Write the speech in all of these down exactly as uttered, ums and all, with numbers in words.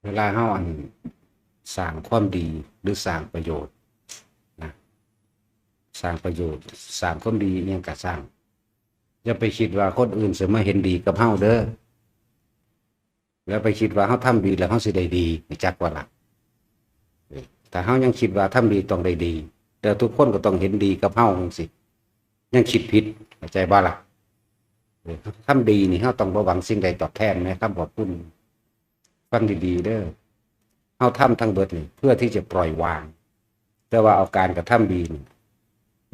เวลาเฮาอันสร้างความดีหรือสร้างประโยชน์นะ สร้างประโยชน์ สร้างความดีอิหยังก็สร้าง อย่าไปคิดว่าคนอื่นสิมาเห็นดีกับเฮาเด้อ อย่าไปคิดว่าเฮาทำดีแล้วเฮาสิได้ดี จักว่าล่ะ เออ ถ้าเฮายังคิดว่าทำดีต้องได้ดี แล้วทุกคนก็ต้องเห็นดีกับเฮาจังซี้ ยังคิดผิด เข้าใจบ่ล่ะ เออ ทำดีนี่เฮาต้องบ่หวังสิ่งใดตอบแทนนะ คำขอบคุณ ฟังดีๆเด้อ เฮาทำทั้งเบิดนี่เพื่อที่จะปล่อยวาง แต่ว่าเอาการกระทำดีนี่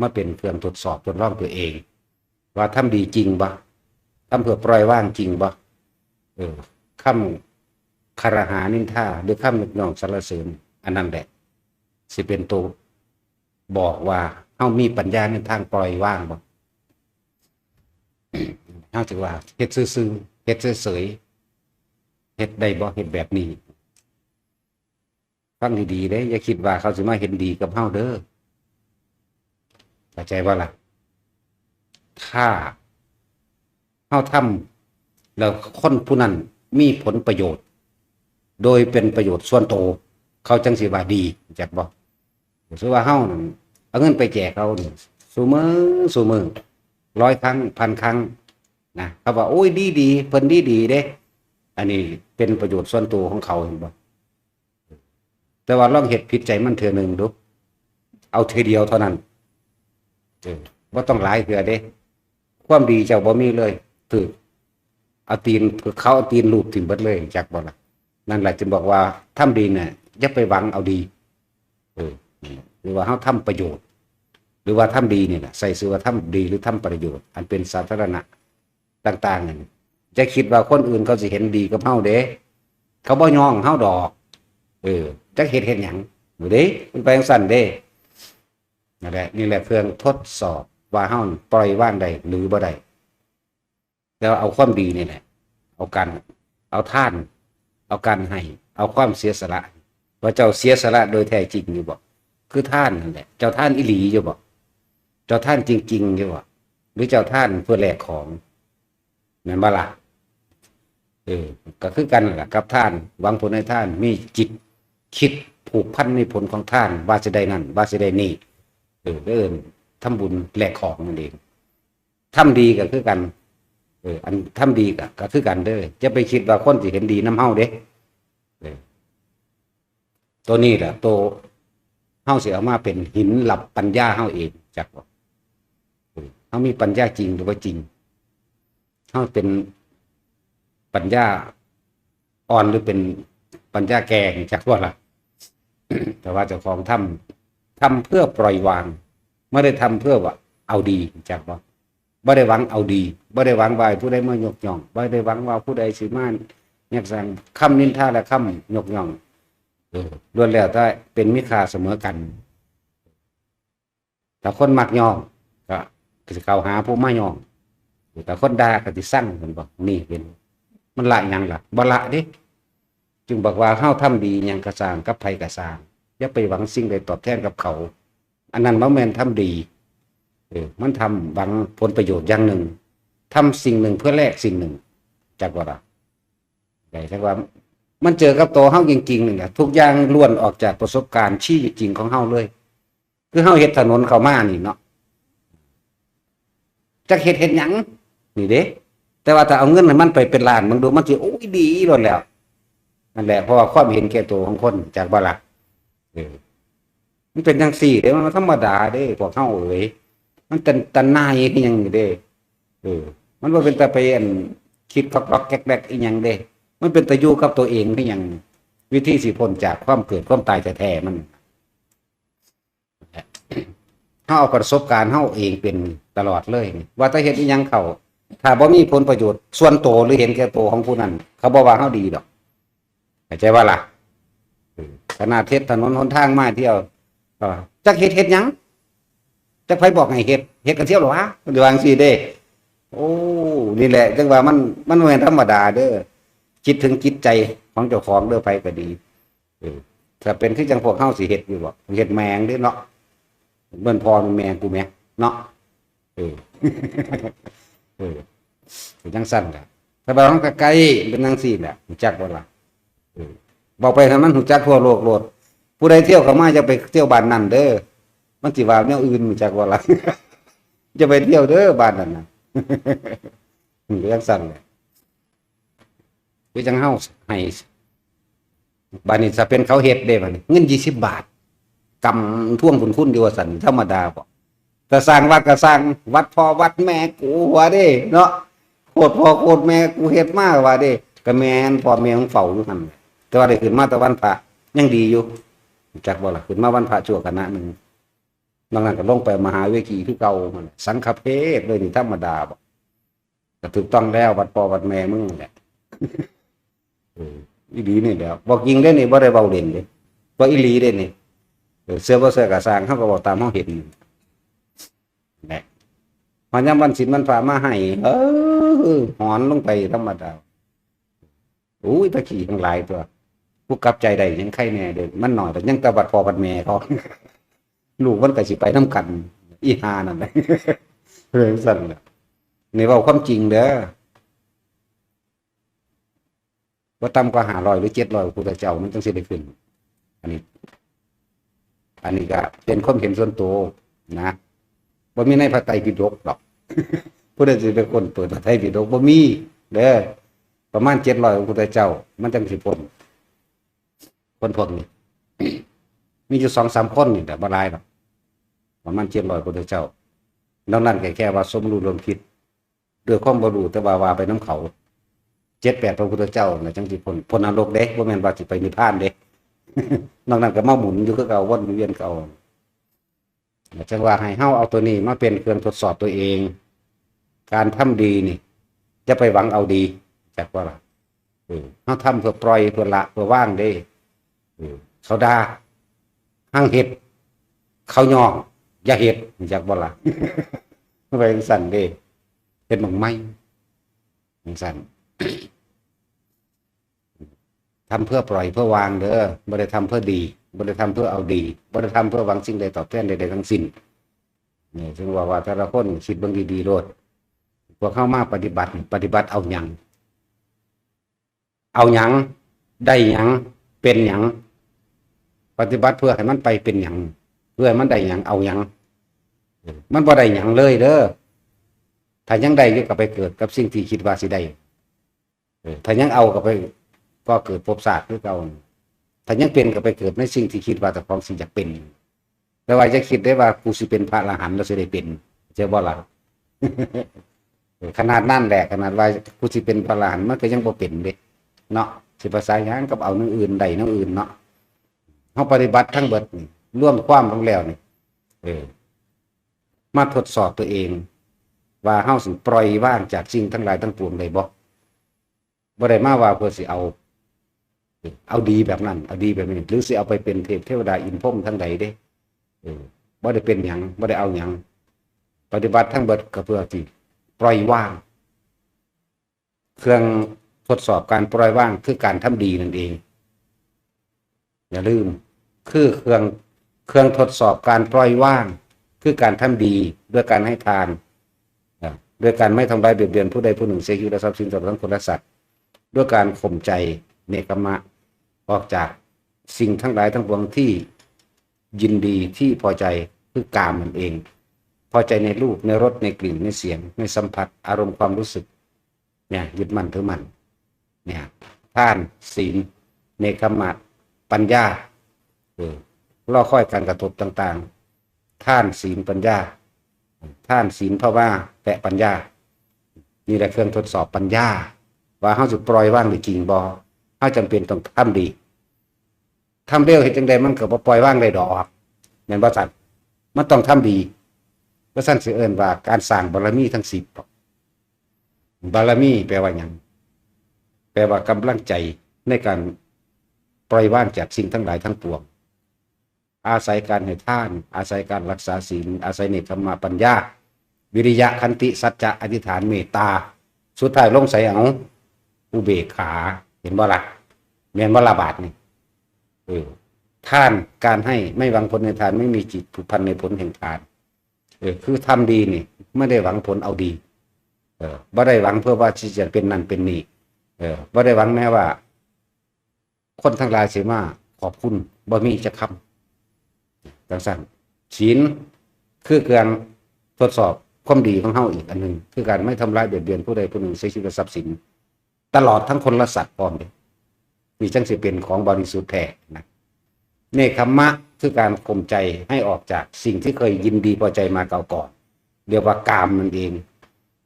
มาเป็นเครื่องทดสอบทดลองตัวเอง ว่าทำดีจริงบ่ ทำเพื่อปล่อยวางจริงบ่ เออ คำคารหานินทา หรือคำยกย่องสรรเสริญ อันนั้นแหละ สิเป็นตัวบอกว่าเฮามีปัญญาในทางปล่อยวางบ่ เฮาสิว่าเฮ็ดซื่อๆ เฮ็ดเฉยๆ เฮ็ดได้บ่ เฮ็ดแบบนี้ ฟังดีๆเด้ อย่าคิดว่าเขาสิมาเห็นดีกับเฮาเด้อ เข้าใจบ่ล่ะ ถ้าเฮาทำแล้วคนผู้นั้นมีผลประโยชน์ โดยเป็นประโยชน์ส่วนตัว เขาจังสิว่าดี จักบ่ สมมุติว่าเฮานั่นเอาเงินไปแจกเขานี่ ซุมื้อ ซุมื้อ ร้อยครั้ง พันครั้งนะ เขาว่า โอ้ย ดีดี เพิ่นดีดีเด้ อันนี้เป็นประโยชน์ส่วนตัวของเขา เห็นบ่ แต่ว่าลองเฮ็ดผิดใจมันเทื่อหนึ่งดู เอาเทื่อเดียวเท่านั้น เออ บ่ต้องหลายเทื่อเด้ ความดีเจ้าบ่มีเลย ถืกเอาตีน เขาเอาตีนลูบถิ่มเบิดเลย จักบ่ล่ะ นั่นแหละจึงบอกว่าทำดีเนี่ยอย่าไปหวังเอาดี เออ หรือว่าเฮาทำประโยชน์ หรือว่าทำดีนี่แหละ ใส่ชื่อว่าทำดีหรือทำประโยชน์ อันเป็นสาธารณะต่างๆนั่น จะคิดว่าคนอื่นเขาสิเห็นดีกับเฮาเด้ เขาบ่ย่องเฮาดอก เออ จักเฮ็ดเฮ็ดหยัง ดูเด้ มันไปจังซั่นเด้ นั่นแหละ นี่แหละเครื่องทดสอบว่าเฮาปล่อยวางได้หรือบ่ได้ แล้วเอาความดีนี่แหละ เอาการ เอาทาน เอาการให้ เอาความเสียสละ ว่าเจ้าเสียสละโดยแท้จริงอยู่บ่ คือทานนั่นแหละ เจ้าทานอีหลีอยู่บ่ เจ้าทานจริงๆอยู่บ่ หรือเจ้าทานเพื่อแลกของ แม่นบ่ล่ะ เออ ก็คือกันนั่นล่ะ กับทาน หวังผลในทาน มีจิตคิดผูกพันในผลของทาน ว่าสิได้นั่น ว่าสิได้นี่ เออ เอิ้นทำบุญแลกของนั่นเอง ทำดีก็คือกัน เออ อันทำดีก็ ก็คือกันเด้อ อย่าไปคิดว่าคนสิเห็นดีนำเฮาเด้ เออ ตัวนี้แหละ ตัวเฮาสิเอามาเป็นหินหลับปัญญาเฮาเอง จักบ่ เออ เฮามีปัญญาจริงหรือว่าจริง เฮาเป็นปัญญาอ่อนหรือเป็นปัญญาแก่ จักบ่ล่ะ แต่ว่าเจ้าของทำ ทำเพื่อปล่อยวาง ไม่ได้ทำเพื่อว่าเอาดี จักบ่ บ่ได้หวังเอาดี บ่ได้หวังว่าผู้ใดมายกย่อง บ่ได้หวังว่าผู้ใดสิมายักสร้างคำนินทาและคำยกย่อง เออ ล้วนแล้วแต่เป็นมีค่าเสมอกัน ถ้าคนมักย่อง ก็สิเข้าหาผู้มาย่อง ถ้าคนด่าก็สิซัง เห็นบ่ นี่เป็น มันละหยังล่ะ บ่ละเด้ จึงบอกว่าเฮาทำดีหยังก็ซ่าง กับไผก็ซ่าง อย่าไปหวังสิ่งใดตอบแทนกับเขา อันนั้นบ่แม่นทำดี เออ มันทำหวังผลประโยชน์อย่างหนึ่ง ทำสิ่งหนึ่งเพื่อแลกสิ่งหนึ่ง จักว่าล่ะ ได้จักว่า มันเจอกับตัวเฮาจริงๆนี่แหละ ทุกอย่างล้วนออกจากประสบการณ์ชีวิตจริงของเฮาเลย คือเฮาเฮ็ดถนนเข้ามานี่เนาะ จักเฮ็ดเฮ็ดหยัง นี่เด้ แต่ว่าถ้าเอาเงินให้มันไปเป็นล้าน มึงดู มันสิ โอ้ย ดีโลดแล้ว นั่นแหละ เพราะว่าความเห็นแก่ตัวของคน จักบ่ล่ะ เออ มันเป็นจังซี่เด้ มันธรรมดาเด้ พวกเฮาเอ๋ย มันเป็นตาหน่ายคือหยังนี่เด้ เออ มันบ่เป็นตาไปอันคิดก๊อกๆแก๊กๆอีหยังเด้ มันเป็นตาอยู่กับตัวเองคือหยัง วิธีสิพ้นจากความเกิดความตายแท้ๆมัน เฮาเอาประสบการณ์เฮาเองเป็นตลอดเลยนี่ ว่าแต่เฮ็ดอีหยังเข้า ถ้าบ่มีผลประโยชน์ส่วนตัวหรือเห็นแก่ตัวของผู้นั้น เขาบ่ว่าเฮาดีดอก เข้าใจว่าล่ะ เออ ขนาดเฮ็ดถนนหนทางมาเที่ยว ก็จักเฮ็ดเฮ็ดหยัง จักไผบอกให้เฮ็ด เฮ็ดกันเที่ยวเหรอวะ มันว่าจังซี่เด้ โอ้ นี่แหละ จังว่ามัน มันบ่แม่นธรรมดาเด้อ คิดถึงจิตใจของเจ้าของเด้อ ไผก็ดี เออ ถ้าเป็นคือจังพวกเฮาสิเฮ็ดอยู่บ่ เฮ็ดแม่งเด้เนาะ เบิ่นพ่อแม่กูแม่เนาะ เออ เออ เป็นจังซั่นแหละ ถ้าว่าเฮาใกล้ๆเป็นจังซี่แหละ รู้จักบ่ล่ะ เออ บอกไปให้มันรู้จักทั่วโลกโลด ผู้ใดเที่ยวเข้ามาอย่าไปเที่ยวบ้านนั่นเด้อ มันสิว่าแนวอื่นรู้จักบ่ล่ะ อย่าไปเที่ยวเด้อบ้านนั่นน่ะ มันก็จังซั่นแหละ คือจังเฮาให้ บาดนี้ถ้าเป็นเขาเฮ็ดเด้ บาดนี้เงินยี่สิบบาท กำทวงบุญคุณอยู่ว่าซั่น ธรรมดาบ่ แต่สร้างวัดก็สร้างวัดพ่อวัดแม่กูว่าเด้เนาะ โคตรพ่อโคตรแม่กูเฮ็ดมาว่าเด้ ก็แม่นพ่อแม่มึงเฝ้าอยู่หั่น แต่ว่าได้ขึ้นมาแต่วันพระ ยังดีอยู่ จักบ่ล่ะ ขึ้นมาวันพระชั่วคณะหนึ่ง นอกนั้นก็ลงไปมหาเวทีคือเก่าหั่น สังฆเพศเลยนี่ธรรมดาบ่ ก็ถูกต้องแล้ว วัดพ่อวัดแม่มึงนั่นแหละ เออ อีหลีนี่แหละ บอกจริงเด้นี่ บ่ได้เว้าเล่นเด้ ว่าอีหลีเด้นี่ เออ เชื่อบ่เชื่อก็ซ่าง เฮาก็เว้าตามเฮาเห็นนี่แหละ พอยามวันศีลวันพระมาให้ เออ หอนลงไปธรรมดา อุ้ย ตะขี้ทั้งหลายตัว ผู้กลับใจได้ยังไข้แน่เด้ มันน้อย แต่ยังแต่วัดพ่อวัดแม่เขา ลูกมันก็สิไปนำกัน อีห่านั่นแหละ เรื่องซั่นแหละ นี่เว้าความจริงเด้อ บ่ต่ำกว่าห้าร้อยหรือเจ็ดร้อย พระพุทธเจ้ามันจังสิได้ขึ้น อันนี้ อันนี้ก็เป็นความเห็นส่วนตัวนะ บ่มีในพระไตรปิฎกดอก ผู้ใดสิไปค้นเปิดพระไตรปิฎก บ่มีเด้อ ประมาณเจ็ดร้อย พระพุทธเจ้า มันจังสิพ้น คนพวกนี้ มีอยู่สองสามคนนี่แหละ บ่หลายดอก ประมาณเจ็ดร้อย พระพุทธเจ้า นอกนั้นก็แค่ว่าสมรู้ร่วมคิด ด้วยความบ่รู้ แต่ว่าว่าไปนำเขา เจ็ดแปด พระพุทธเจ้าน่ะจังสิพ้น พ้นนรกเด้ บ่แม่นว่าสิไปนิพพานเด้ นอกนั้นก็มาหมุนอยู่คือเก่า วนอยู่เวียนเก่า จังว่าให้เฮาเอาตัวนี้มาเป็นเครื่องทดสอบตัวเอง การทำดีนี่ อย่าไปหวังเอาดี จักว่าล่ะ เออ เฮาทำเพื่อปล่อย เพื่อละ เพื่อวางเด้ เออ เขาด่า ห้างเฮ็ด เขาย่อง อย่าเฮ็ด จักบ่ล่ะ ไปจังซั่นเด้ เฮ็ดหม่องใหม่ จังซั่น ทำเพื่อปล่อยเพื่อวางเด้อ บ่ได้ทำเพื่อดี บ่ได้ทำเพื่อเอาดี บ่ได้ทำเพื่อหวังสิ่งใดตอบแทนใดๆทั้งสิ้น นี่ ถึงว่า ว่าแต่ละคนคิดเบิ่งดีๆโลด พวกเฮามาปฏิบัตินี่ ปฏิบัติเอาหยัง เอาหยัง ได้หยัง เป็นหยัง ปฏิบัติเพื่อให้มันไปเป็นหยัง เพื่อให้มันได้หยัง เอาหยัง มันบ่ได้หยังเลยเด้อ ถ้ายังได้อยู่ก็ไปเกิดกับสิ่งที่คิดว่าสิได้ เออ ถ้ายังเอาก็ไป ก็เกิดภพชาติคือเก่า ถ้ายังเป็นก็ไปเกิดในสิ่งที่คิดว่าเจ้าของสิอยากเป็น แต่ว่าอย่าคิดได้ว่ากูสิเป็นพระอรหันต์แล้วสิได้เป็น เจ้าบ่ล่ะ เออ ขนาดนั้นแหละ ขนาดว่ากูสิเป็นพระอรหันต์มันก็ยังบ่เป็นเด้ เนาะ สิไปสายหยังกับเอาแนวอื่น ได้แนวอื่นเนาะ เฮาปฏิบัติทั้งเบิดนี่ รวมความลงแล้วนี่ เออ มาทดสอบตัวเอง ว่าเฮาสิปล่อยวางจากสิ่งทั้งหลายทั้งปวงได้บ่ บ่ได้มาว่าเพื่อสิเอา เอาดีแบบนั้น เอาดีแบบนี้ หรือสิเอาไปเป็นเทพเทวดาอินทร์พรหมทั้งใดเด้ เออ บ่ได้เป็นหยัง บ่ได้เอาหยัง ปฏิบัติทั้งเบิดก็เพื่อที่ปล่อยวาง เครื่องทดสอบการปล่อยวางคือการทำดีนั่นเอง อย่าลืม คือเครื่อง เครื่องทดสอบการปล่อยวาง คือการทำดีด้วยการให้ทาน อ่ะ ด้วยการไม่ทำร้ายเบียดเบียนผู้ใดผู้หนึ่ง เสียชีวิตและทรัพย์สินตลอดทั้งคนและสัตว์ ด้วยการข่มใจ เนกขมะ ออกจากสิ่งทั้งหลายทั้งปวงที่ยินดีที่พอใจ คือกามนั่นเอง พอใจในรูป ในรส ในกลิ่น ในเสียง ในสัมผัส อารมณ์ความรู้สึก เนี่ย ยึดมั่นถือมั่น เนี่ย ทาน ศีล เนกขมะ ปัญญา เออ รอคอยการกระทบต่างๆ ทาน ศีล ปัญญา ทาน ศีล ภาวนา และปัญญา นี่แหละเครื่องทดสอบปัญญา ว่าเฮาสิปล่อยวางได้จริงบ่ เฮาจำเป็นต้องทำดี ทำเร็วเฮ็ดจั่งใดมันก็บ่ปล่อยวางได้ดอก แม่นบ่ซั่น มันต้องทำดี บ่ซั่นสิเอิ้นว่าการสร้างบารมีทั้งสิบ บารมีแปลว่าหยัง แปลว่ากำลังใจในการปล่อยวางจากสิ่งทั้งหลายทั้งปวง อาศัยการให้ทาน อาศัยการรักษาศีล อาศัยเนกขมะปัญญา วิริยะ ขันติ สัจจะ อธิษฐาน เมตตา สุดท้ายลงใส่เอา อุเบกขา เห็นบ่ล่ะ แม่นบ่ล่ะบาดนี่ เออ ทาน การให้ ไม่หวังผลในทาน ไม่มีจิตผูกพันในผลแห่งทาน เออ คือทำดีนี่ ไม่ได้หวังผลเอาดี เออ บ่ได้หวังเพื่อว่าสิจะเป็นนั่นเป็นนี่ เออ บ่ได้หวังแม้ว่า คนทั้งหลายสิมาขอบคุณบ่มีจักคำจังซั่น ศีลคือการทดสอบความดีของเฮาอีกอันหนึ่ง คือการไม่ทำร้ายเบียดเบียนผู้ใดผู้หนึ่งเสียชีวิตและทรัพย์สิน ตลอดทั้งคนและสัตว์พร้อมเด้ นี่จังสิเป็นของบริสุทธิ์แท้นะ เนกขัมมะคือการข่มใจให้ออกจากสิ่งที่เคยยินดีพอใจมาเก่าก่อน เรียกว่ากามนั่นเอง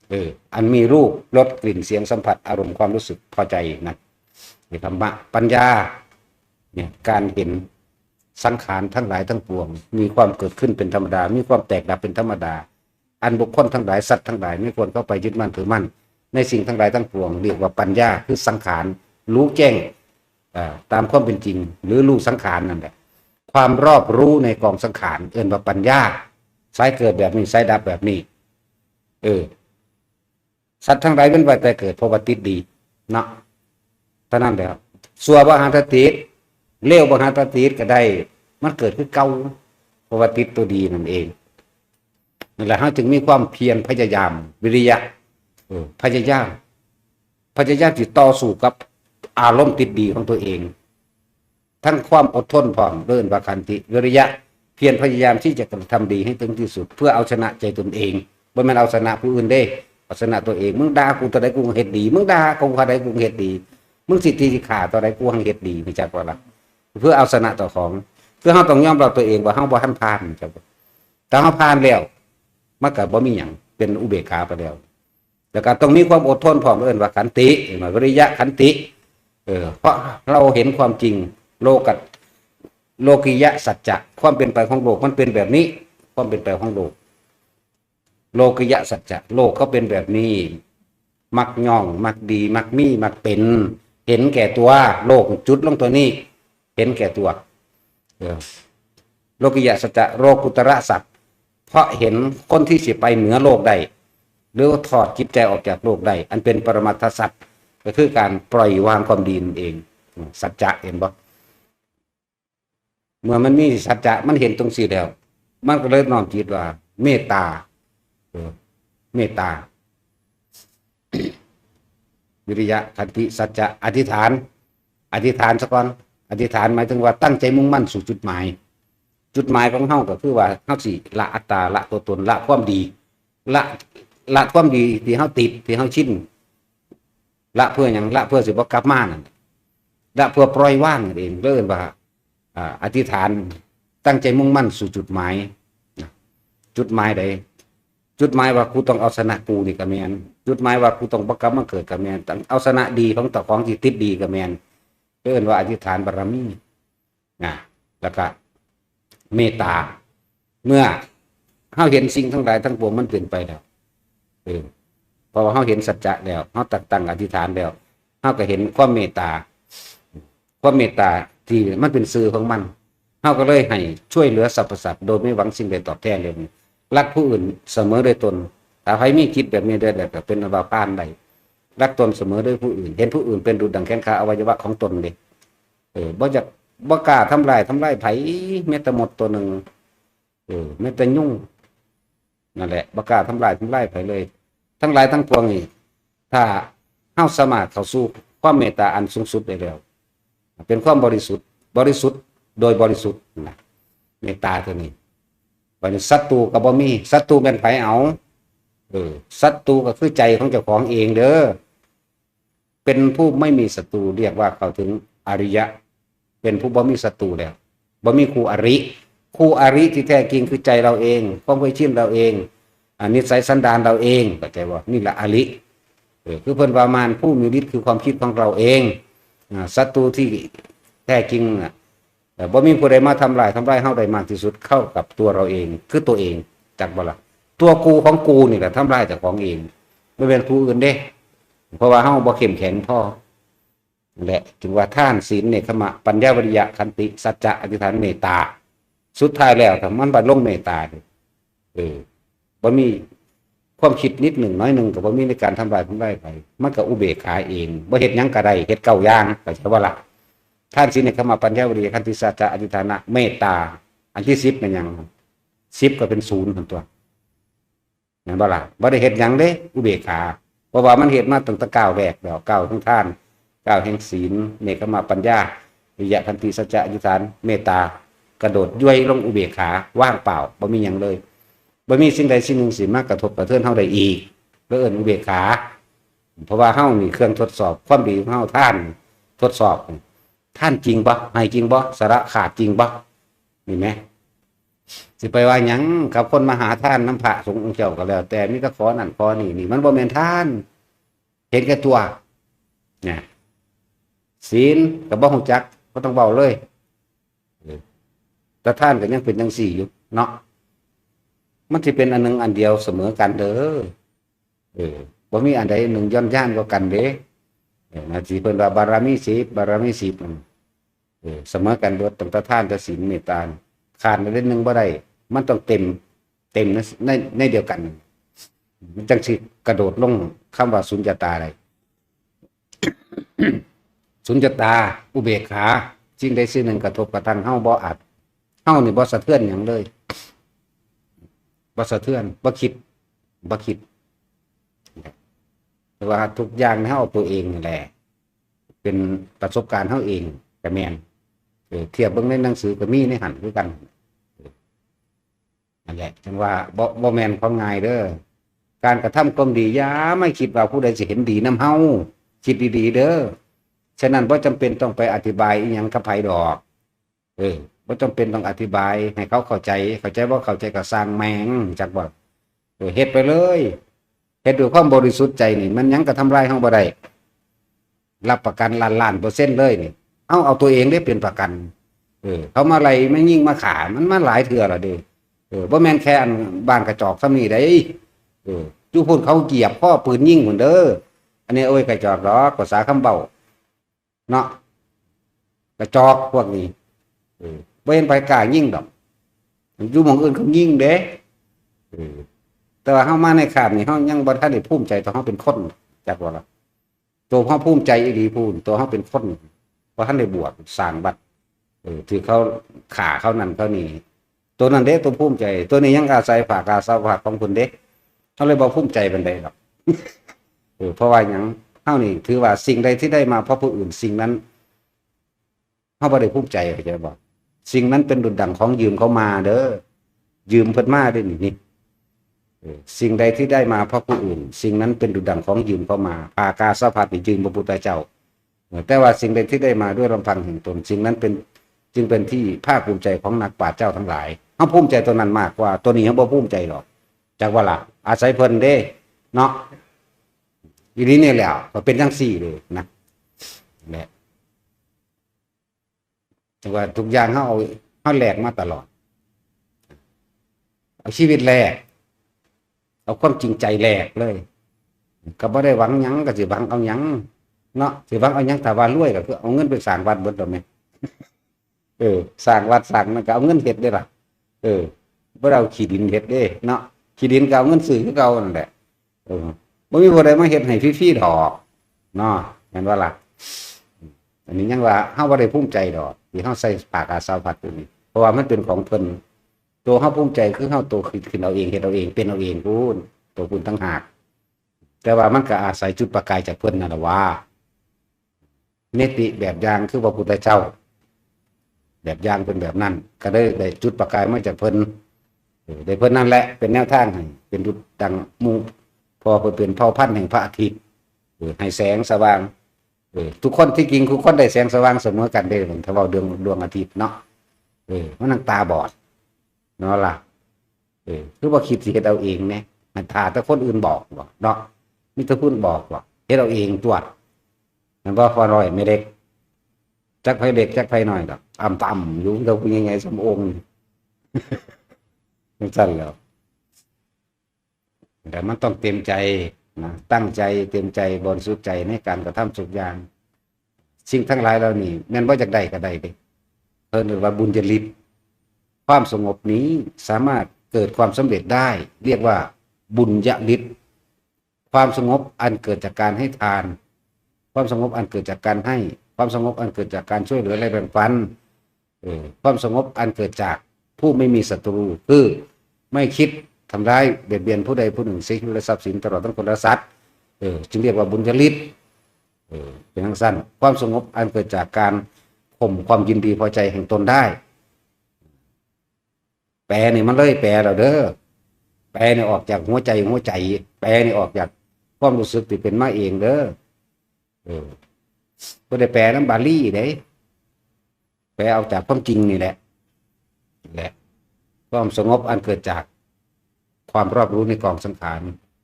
เออ อันมีรูป รส กลิ่น เสียง สัมผัส อารมณ์ ความรู้สึกพอใจนะ เนกขัมมะ ปัญญา เนี่ย การเห็นสังขารทั้งหลายทั้งปวง มีความเกิดขึ้นเป็นธรรมดา มีความแตกดับเป็นธรรมดา อันบุคคลทั้งหลาย สัตว์ทั้งหลาย ไม่ควรเข้าไปยึดมั่นถือมั่น ในสิ่งทั้งหลายทั้งปวง เรียกว่าปัญญา คือสังขาร รู้แจ้ง เอ่อ ตามความเป็นจริง หรือรู้สังขารนั่นแหละ ความรอบรู้ในกองสังขาร เอิ้นว่าปัญญา สายเกิดแบบนี้ สายดับแบบนี้ เออ สัตว์ทั้งหลายเวียนว่ายตายเกิด เพราะว่าติดดี เนาะ เท่านั้นแหละ ชั่วบ่หาตาติด เลวบ่หาตาติดก็ได้ มันเกิดคือเก่า เพราะว่าติดตัวดีนั่นเอง นั่นแหละ เฮาจึงมีความเพียรพยายาม วิริยะ เออ พยายาม พยายามที่ต่อสู้กับอารมณ์ติดดีของตัวเอง ทั้งความอดทนพร้อม เอิ้นว่าขันติ วิริยะ เพียรพยายามที่จะกระทำดีให้ถึงที่สุด เพื่อเอาชนะใจตนเอง บ่แม่นเอาชนะผู้อื่นเด้ เอาชนะตัวเอง มึงด่ากูเท่าใดกูก็เฮ็ดดี มึงด่ากูเท่าใดกูก็เฮ็ดดี มึงสิตีสิฆ่าเท่าใดกูก็เฮ็ดดี รู้จักบ่ล่ะ เพื่อเอาชนะเจ้าของ คือเฮาต้องยอมรับตัวเองว่าเฮาบ่ทันผ่าน รู้จักบ่ ถ้าเฮาผ่านแล้ว มันก็บ่มีหยัง เป็นอุเบกขาไปแล้ว แล้วก็ต้องมีความอดทนพร้อม เอิ้นว่าขันติ เห็นไหม วิริยะขันติ เออ เพราะเราเห็นความจริง โลกัต โลกิยะสัจจะ ความเป็นไปของโลกมันเป็นแบบนี้ ความเป็นไปของโลก โลกิยะสัจจะ โลกเขาเป็นแบบนี้ มักย่อง มักดี มักมี มักเป็น เห็นแก่ตัว โลกจุดลงตัวนี้ เห็นแก่ตัว เออ โลกิยะสัจจะ โลกุตระสัจ เพราะเห็นคนที่สิไปเหนือโลกได้ หรือถอดจิตใจออกจากโลกได้ อันเป็นปรมัตถสัจ ก็คือการปล่อยวางความดีนั่นเอง สัจจะ เห็นบ่ เมื่อมันมีสัจจะ มันเห็นตรงสี่แล้ว มันก็เลยน้อมจิตว่า เมตตา เออ เมตตา วิริยะ ขันติ สัจจะ อธิษฐาน อธิษฐานซะก่อน อธิษฐานหมายถึงว่าตั้งใจมุ่งมั่นสู่จุดหมาย จุดหมายของเฮาก็คือว่าเฮาสิละอัตตา ละตัวตน ละความดี ละ ละความดีที่เฮาติด ที่เฮาชิน ละเพื่อหยัง ละเพื่อสิบ่กลับมานั่น ละเพื่อปล่อยวางนั่นเอง เรียกว่า อ่า อธิษฐาน ตั้งใจมุ่งมั่นสู่จุดหมาย จุดหมายใด จุดหมายว่ากูต้องเอาชนะกูนี่ก็แม่น จุดหมายว่ากูต้องบ่กลับมาเกิดก็แม่น ต้องเอาชนะดีของเจ้าของที่ติดดีก็แม่น เอิ้นว่าอธิษฐานบารมี นะ แล้วก็เมตตา เมื่อเฮาเห็นสิ่งทั้งหลายทั้งปวงมันเป็นไปแล้ว เออ เพราะว่าเฮาเห็นสัจจะแล้ว เฮาตักตั้งอธิษฐานแล้ว เฮาก็เห็นความเมตตา ความเมตตาที่มันเป็นซื่อของมัน เฮาก็เลยให้ช่วยเหลือสรรพสัตว์โดยไม่หวังสิ่งใดตอบแทนเลย รักผู้อื่นเสมอด้วยตน ถ้าใครมีจิตแบบนี้ได้แล้วก็เป็นอันว่าผ่านได้ รักตนเสมอด้วยผู้อื่น เห็นผู้อื่นเป็นดุจดังแข้งขาอวัยวะของตนเลย เออ บ่อยาก บ่กล้าทำลาย ทำลายไผ แม้แต่มดตัวหนึ่ง เออ แม้แต่ยุง นั่นแหละ บ่กล้าทำลาย ทำลายไผเลย ทั้งหลายทั้งปวงนี่ ถ้าเฮาสามารถเข้าสู่ความเมตตาอันสูงสุดได้แล้ว เป็นความบริสุทธิ์ บริสุทธิ์โดยบริสุทธิ์นะ เมตตาตัวนี้ บัดนี้ศัตรูก็บ่มี ศัตรูแม่นไผเอา เออ ศัตรูก็คือใจของเจ้าของเองเด้อ เป็นผู้ไม่มีศัตรู เรียกว่าเข้าถึงอริยะ เป็นผู้บ่มีศัตรูแล้ว บ่มีคู่อริ คู่อริที่แท้จริงคือใจเราเอง ความเคยชินเราเอง อ่า นิสัยสันดานเราเอง เข้าใจบ่ นี่แหละอริ เออ คือเพิ่นว่ามารผู้มีฤทธิ์คือความคิดของเราเอง อ่า ศัตรูที่แท้จริงน่ะ เอ่อ บ่มีผู้ใดมาทำลาย ทำลายเฮาได้มากที่สุด เข้ากับตัวเราเอง คือตัวเอง จักบ่ล่ะ ตัวกูของกูนี่แหละทำลายเจ้าของเอง บ่แม่นผู้อื่นเด้ เพราะว่าเฮาบ่เข้มแข็งพอ นั่นแหละ จึงว่าทาน ศีล เนกขัมมะ ปัญญา วิริยะ ขันติ สัจจะ อธิษฐาน เมตตา สุดท้ายแล้วถ้ามันบ่ลงเมตตานี่ เออ บ่มีความคิดนิดหนึ่งน้อยหนึ่งก็บ่มีในการทำลาย ทำลายไผ มันก็อุเบกขาเอง บ่เฮ็ดหยังก็ได้ เฮ็ดเก้าอย่าง เข้าใจบ่ล่ะ ทาน ศีล เนกขัมมะ ปัญญา วิริยะ ขันติ สัจจะ อธิษฐาน เมตตา อันที่สิบแม่นหยัง สิบก็เป็นศูนย์หั่นตั๊ว แม่นบ่ล่ะ บ่ได้เฮ็ดหยังเด้ อุเบกขา เพราะว่ามันเฮ็ดมาตั้งแต่ก้าวแรกแล้ว ก้าวแห่งทาน ก้าวแห่งศีล เนกขัมมะ ปัญญา วิริยะ ขันติ สัจจะ อธิษฐาน เมตตา กระโดดย้วยลงอุเบกขา ว่างเปล่า บ่มีหยังเลย บ่มีสิ่งใดสิ่งหนึ่งสิมากระทบกระเทือนเฮาได้อีก แล้วเอิ้นอุเบกขา เพราะว่าเฮานี่เครื่องทดสอบความดีของเฮา ทานทดสอบ ทานจริงบ่ ให้จริงบ่ สละขาดจริงบ่ นี่แหม สิไปว่าหยังกับคนมาหาทานนำพระสงฆ์องค์เจ้าก็แล้ว แต่มีแต่ขอนั่นขอนี่ นี่มันบ่แม่นทาน เห็นแก่ตัว เนี่ย ศีลก็บ่ฮู้จัก บ่ต้องเว้าเลย เออ แต่ทานก็ยังเป็นจังซี่อยู่เนาะ มันสิเป็นอันหนึ่งอันเดียวเสมอกันเด้อ เออ บ่มีอันใดหนึ่งย่อนยานกว่ากันเด้ เออ นะ ที่เพิ่นว่าบารมีสิบ บารมีสิบ นั่น เออ เสมอกันเบิด ตั้งแต่ทาน แต่ศีล เมตตา ขาดอันใดหนึ่งบ่ได้ มันต้องเต็ม เต็มใน ใน ในเดียวกัน มันจังสิกระโดดลงคำว่าสุญญตาได้ สุญญตา อุเบกขา สิ่งใดสิ่งหนึ่งกระทบกระทั่งเฮาบ่อาจ เฮานี่บ่สะเทือนหยังเลย บ่สะเทือน บ่คิด บ่คิด แต่ว่าทุกอย่างเฮาเอาตัวเองนี่แหละ เป็นประสบการณ์เฮาเองก็แม่น เออ เทียบเบิ่งในหนังสือก็มีในหั่นคือกัน นั่นแหละ จังว่าบ่ บ่แม่นของง่ายเด้อ การกระทำความดี อย่ามาคิดว่าผู้ใดสิเห็นดีนำเฮา คิดดีๆ เด้อ ฉะนั้นบ่จำเป็นต้องไปอธิบายอีหยังกับไผดอก เออ บ่จำเป็นต้องอธิบายให้เขาเข้าใจ เข้าใจบ่เข้าใจก็ซ่างแม่ง จักบ่ เออ เฮ็ดไปเลย เฮ็ดด้วยความบริสุทธิ์ใจนี่ มันหยังก็ทำลายเฮาบ่ได้ รับประกันล้านๆ เปอร์เซ็นต์เลยนี่ เอา เอาตัวเองเด้เป็นประกัน เออ เขามาไล่มายิงมาฆ่า มันมาหลายเทื่อแล้วเด้ เออ บ่แม่นแค่อันบ้านกระจอกส่ำนี้เด้ เออ อยู่พุ้นเขาเหยียบคอปืนยิงพุ้นเด้อ อันนี้ โอ้ย กระจอกดอก ภาษาคำเว้า เนาะ กระจอกพวกนี้ เออ บ่เห็นไผกล้ายิงดอก อยู่หม่องอื่นเขายิงเด้ เออ แต่ว่าเฮามาในคาบนี่ เฮายังบ่ทันได้ภูมิใจ ตัวเฮาเป็นคน จักว่าล่ะ ตัวเฮาภูมิใจอีหลีพู้น ตัวเฮาเป็นคน บ่ทันได้บวช สร้างวัด เออ ที่เขาฆ่าเขานั่นเขานี่ ตัวนั้นเด้ ตัวภูมิใจ ตัวนี้ยังอาศัยผ้ากาสาวพัสดิ์ของเพิ่นเด้ เฮาเลยบ่ภูมิใจปานใดดอก เออ เพราะว่าหยัง เฮานี่ถือว่าสิ่งใดที่ได้มาเพราะผู้อื่น สิ่งนั้น เฮาบ่ได้ภูมิใจ เข้าใจบ่ สิ่งนั้นเป็นดุจดั่งของยืมเขามาเด้อ ยืมเพิ่นมาเด้อนี่ นี่ เออ สิ่งใดที่ได้มาเพราะผู้อื่น สิ่งนั้นเป็นดุจดั่งของยืมเขามา ผ้ากาสาวพัสดิ์นี่ยืมพระพุทธเจ้า เออ แต่ว่าสิ่งใดที่ได้มาด้วยลำพังแห่งตน สิ่งนั้นเป็น จึงเป็นที่ภาคภูมิใจของนักปราชญ์เจ้าทั้งหลาย เฮาภูมิใจตัวนั้นมากกว่า ตัวนี้เฮาบ่ภูมิใจดอก จักว่าล่ะ อาศัยเพิ่นเด้ เนาะ อีหลีนี่แหละ ก็เป็นจังซี่เลยนะ แหละ แต่ว่าทุกอย่างเฮาเอา เฮาแลกมาตลอด เอาชีวิตแลก เอาความจริงใจแลกเลย ก็บ่ได้หวังหยัง ก็สิหวังเอาหยัง เนาะ สิหวังเอาหยัง ถ้าว่ารวยก็คือเอาเงินไปสร้างวัดเบิดดอกแม่ เออ สร้างวัดสร้างนั่นก็เอาเงินเฮ็ดเด้ล่ะ เออ บ่ได้เอาขี้ดินเฮ็ดเด้ เนาะ ขี้ดินก็เอาเงินซื้อคือเก่านั่นแหละ เออ บ่มีผู้ใดมาเฮ็ดให้ฟรีๆดอก เนาะ แม่นบ่ล่ะ อันนี้ยังว่าเฮาบ่ได้ภูมิใจดอก ที่เฮาใส่ผ้ากาสาวพัสดิ์ตัวนี้ เพราะว่ามันเป็นของเพิ่น ตัวเฮาภูมิใจคือเฮาตัวคิดขึ้นเอาเอง เฮ็ดเอาเอง เป็นเอาเองพู้น ตัวพู้นต่างหาก แต่ว่ามันก็อาศัยจุดประกายจากเพิ่นนั่นล่ะว่า เนติแบบอย่างคือพระพุทธเจ้า แบบอย่างเป็นแบบนั้น ก็ได้ ได้จุดประกายมาจากเพิ่น เออ ได้เพิ่นนั่นแหละเป็นแนวทางให้ เป็นดุจดั่งหมู่ เพราะเพิ่นเป็นเผ่าพันธุ์แห่งพระอาทิตย์ เออ ให้แสงสว่าง เออ ทุกคนที่จริงทุกคนได้แสงสว่างเสมอกันเด้ ถ้าเว้าเรื่องดวงอาทิตย์เนาะ เออ มันนั่งตาบอด เนาะล่ะ เออ คือบ่คิดสิเฮ็ดเอาเองแหน่ มันถ้าแต่คนอื่นบอกบ่เนาะ มีแต่คนบอกบ่ เฮ็ดเอาเองตัว แม่นบ่ พ่อน้อยแม่เล็ก จักไผเล็กจักไผน้อยดอก อ่ำๆอยู่ แต่ผู้ใหญ่ๆสมองค์ จังซั่นแหล้ว แต่มันต้องเต็มใจนะ ตั้งใจเต็มใจบริสุทธิ์ใจในการกระทำทุกอย่าง สิ่งทั้งหลายเหล่านี้แม่นบ่อยากได้ก็ได้เด้ เพิ่นเรียกว่าบุญญาฤทธิ์ ความสงบนี้สามารถเกิดความสำเร็จได้ เรียกว่าบุญญาฤทธิ์ ความสงบอันเกิดจากการให้ทาน ความสงบอันเกิดจากการให้ ความสงบอันเกิดจากการช่วยเหลือและแบ่งปัน เออ ความสงบอันเกิดจากผู้ไม่มีศัตรู คือไม่คิดทำร้ายเบียดเบียนผู้ใดผู้หนึ่ง เสียชีวิตและทรัพย์สิน ตลอดทั้งคนและสัตว์ เออ จึงเรียกว่าบุญญาฤทธิ์ เออ เป็นจั่งซั่น ความสงบอันเกิดจากการ ข่มความยินดีพอใจแห่งตนได้ แปลนี่มันเลยแปลแล้วเด้อ แปลนี่ออกจากหัวใจ หัวใจ แปลนี่ออกจากความรู้สึกที่เป็นมาเองเด้อ เออ บ่ได้แปลนำบาลีเด้ แปลเอาจากความจริงนี่แหละ แหละ ความสงบอันเกิดจากความรอบรู้ในกองสังขาร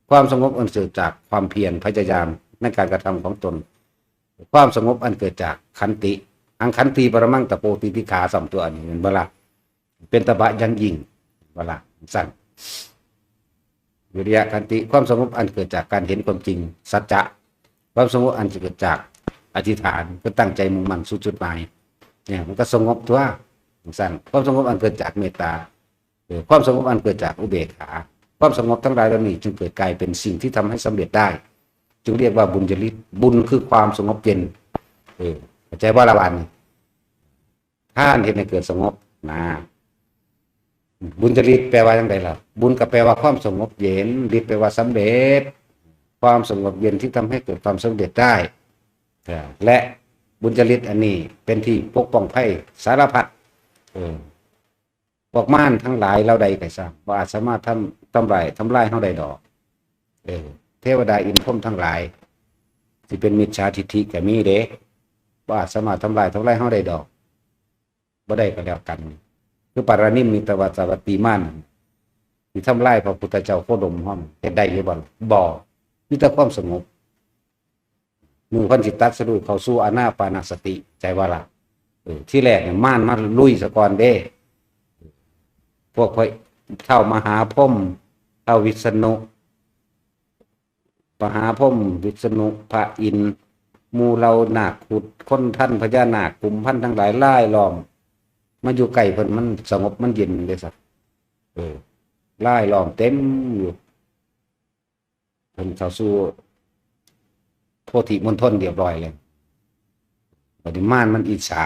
ความสงบอันเกิดจากความเพียรพยายามในการกระทำของตน ความสงบอันเกิดจากขันติ อังขันติปรมังตะโปติติขา สามตัวนี้ แม่นบ่ล่ะ เป็นตบะอย่างยิ่ง บ่ล่ะ ซั่น วิริยะขันติ ความสงบอันเกิดจากการเห็นความจริง สัจจะ ความสงบอันเกิดจากอธิษฐาน ก็ตั้งใจมุ่งมั่นสู่จุดหมาย เนี่ย มันก็สงบตัว ซั่น ความสงบอันเกิดจากเมตตา เออ ความสงบอันเกิดจากอุเบกขา ความสงบทั้งหลายเหล่านี้จึงเกิดกลายเป็นสิ่งที่ทำให้สำเร็จได้ จึงเรียกว่าบุญญาฤทธิ์ บุญคือความสงบเย็น เออ เข้าใจบ่ล่ะบาดนี้ ทานเฮ็ดให้เกิดสงบนะ บุญญาฤทธิ์แปลว่าจั่งใดล่ะ บุญก็แปลว่าความสงบเย็น ฤทธิ์แปลว่าสำเร็จ ความสงบเย็นที่ทำให้เกิดความสำเร็จได้ เออ และบุญญาฤทธิ์อันนี้เป็นที่ปกป้องภัยสารพัด เออ พวกมารทั้งหลายเหล่าใดก็ซ่าง บ่อาจสามารถทำ ทำลาย ทำลายเฮาได้ดอก เออ เทวดาอินทร์พรหมทั้งหลาย ที่เป็นมิจฉาทิฏฐิก็มีเด้ บ่อาจสามารถทำลาย ทำลายเฮาได้ดอก บ่ได้ก็แล้วกัน คือปารานิมมิตวาสวัตติมาน ที่ทำลายพระพุทธเจ้าโคดมเฮา เฮ็ดได้อยู่บ่ล่ะ บ่ มีแต่ความสงบ มื้อเพิ่นสิตรัสรู้เข้าสู่อานาปานสติ ใจว่าล่ะ เออ ที่แรกเนี่ยมารมาลุยซะก่อนเด้ พวกพระท้าวมหาพรหม ท้าววิษณุ มหาพรหม วิษณุ พระอินทร์ หมู่เหล่านาคขุด คนทันพญานาค กุมพันทั้งหลายลายล้อม มาอยู่ใกล้เพิ่น มันสงบ มันเย็นเด้ซะ เออ ลายล้อมเต็มอยู่ เพิ่นเข้าสู่โพธิมณฑลเรียบร้อยแล้ว บัดนี้มารมันอิจฉา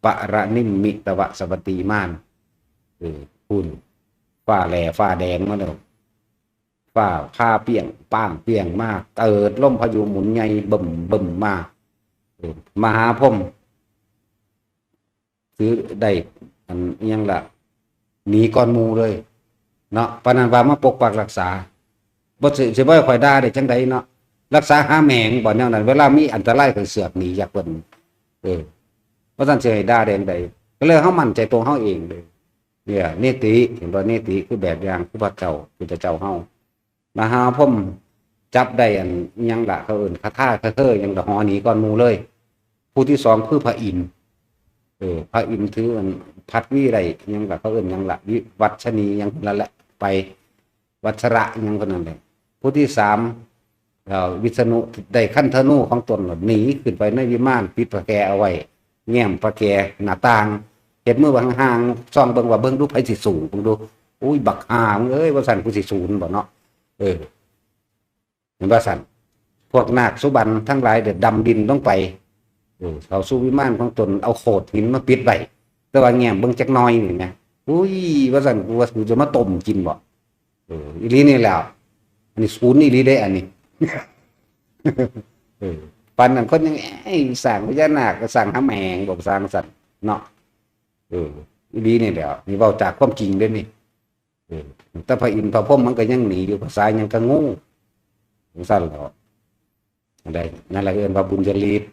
ปะระนิมมิตวะสวัตติมาน เออ คุณ ฟ้าแหล่ฟ้าแดงมาแล้ว ฟ้าผ่าเปรี้ยงป้างเปรี้ยงมา เกิดลมพายุหมุนใหญ่บึ้มบึ้มมา เออ มหาพรหม ถือได้ อันอิหยังล่ะ หนีก่อนหมู่เลย เนาะ ปานนั้นว่ามาปกปักรักษา บ่สิ สิบ่ให้ข่อยด่าได้จั่งใดเนาะ รักษาหาแหมงบ่แนวนั้น เวลามีอันตรายข่อยเสือกหนีจากเพิ่น เออ บ่ซั้นสิให้ด่าได้จั่งใด ก็เลยเฮามั่นใจตัวเฮาเองเลย เนี่ย นิติ เห็นบ่ นิติคือแบบอย่าง คือพระเจ้า พุทธเจ้าเฮา มหาพรหมจับได้อันอิหยังล่ะ เขาเอิ้นคาถาคาเทอหยังล่ะ หอหนีก่อนหมู่เลย ผู้ที่สองคือพระอินทร์ เออ พระอินทร์ถืออันพัดวีได้อิหยังล่ะ เขาเอิ้นหยังล่ะ วิวัชนีหยังนั่นแหละ ไป วัชระอิหยังคนนั้นแหละ ผู้ที่สาม เอ่อ วิษณุได้คันธนูของตนหนีขึ้นไปในวิมาน ปิดพระแกเอาไว้ แง้มพระแกหน้าต่าง เฮ็ดมือไว้ห่างๆ ส่องเบิ่งว่า เบิ่งดูไผสิสู้ เบิ่งดู อุ้ย บักห่ามึงเอ้ย ว่าซั่น กูสิสู้มันบ่เนาะ เออ เห็นว่าซั่น พวกนาคสุบรรณทั้งหลายเดือดดำดินลงไป เออ เข้าสู่วิมานของตน เอาโขดหินมาปิดไว้ แต่ว่าแง้มเบิ่งจักหน่อยนี่นะ อุ้ย ว่าซั่น กูว่ากูจะมาต้มกินบ่ เออ อีหลีนี่แหละ อันนี้ศูนย์อีหลีเด้ อันนี้ เออ ปานนั้นคนยัง เอ้ย สร้างพญานาคก็สร้างหาแหมง บอกสร้างซั่นเนาะ เออ อีหลีนี่แหละ นี่เว้าจากความจริงเด้นี่ เออ แต่พระอินทร์พระพรหมมันก็ยังหนีอยู่ ภาษาหยังก็งู จั่งซั่นแหล้ว อันใด นั่นแหละเอิ้นว่าบุญญาฤทธิ์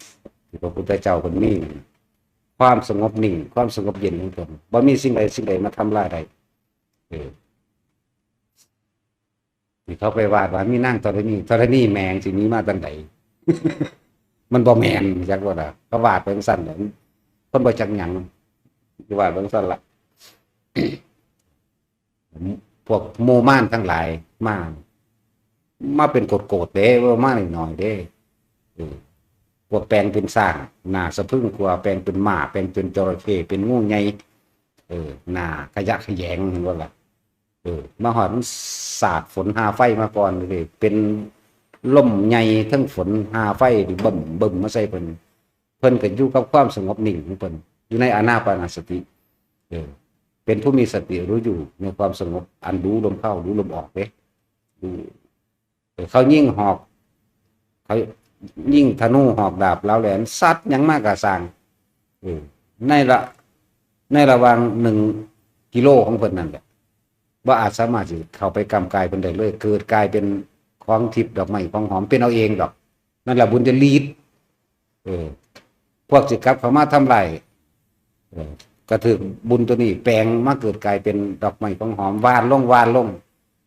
ที่พระพุทธเจ้าเพิ่นมี ความสงบนิ่ง ความสงบเย็นของตน บ่มีสิ่งใดสิ่งใดมาทำลายได้ เออ ที่เขาไปวาดว่ามีนางธรณี ธรณีแหมงสิมีมาจั่งใด มันบ่แม่น จักว่าล่ะ เขาวาดไปจั่งซั่นแหละ คนบ่จักหยัง วาดไปจั่งซั่นล่ะ พวกหมู่มารทั้งหลายมา มาเป็นโกดๆเด้ บ่มาน้อยๆเด้ เออ พวกแปลงเป็นช้าง หน้าสะพรึงกว่า แปลงเป็นม้า แปลงเป็นจระเข้ เป็นงูใหญ่ เออ หน้าขยะแขยง เห็นบ่ล่ะ เออ มาฮอดมันสาดฝนฮาไฟมาก่อนเลย เป็นลมใหญ่เทิงฝนฮาไฟบึ้มๆมาใส่เพิ่น เพิ่นก็อยู่กับความสงบนิ่งของเพิ่น อยู่ในอานาปานสติ เออ เป็นผู้มีสติรู้อยู่ในความสงบ อันรู้ลมเข้า รู้ลมออกเด้ รู้ เออ เขายิงหอก เขายิงธนูหอกดาบเหลาแหลม สัตว์หยังมากะซ่าง เออ ในละ ในระหว่างหนึ่งกิโลของเพิ่นนั่นแหละ บ่อาจสามารถสิเข้าไปกำกายเพิ่นได้เลย เกิดกลายเป็นของทิพย์ดอกไม้ของหอมเป็นเอาเองดอก นั่นแหละบุญญาลีด เออ พวกสิกลับเข้ามาทำลาย เออ ก็ถือบุญตัวนี้แปลงมาเกิดกลายเป็นดอกไม้ของหอม หว่านลง หว่านลง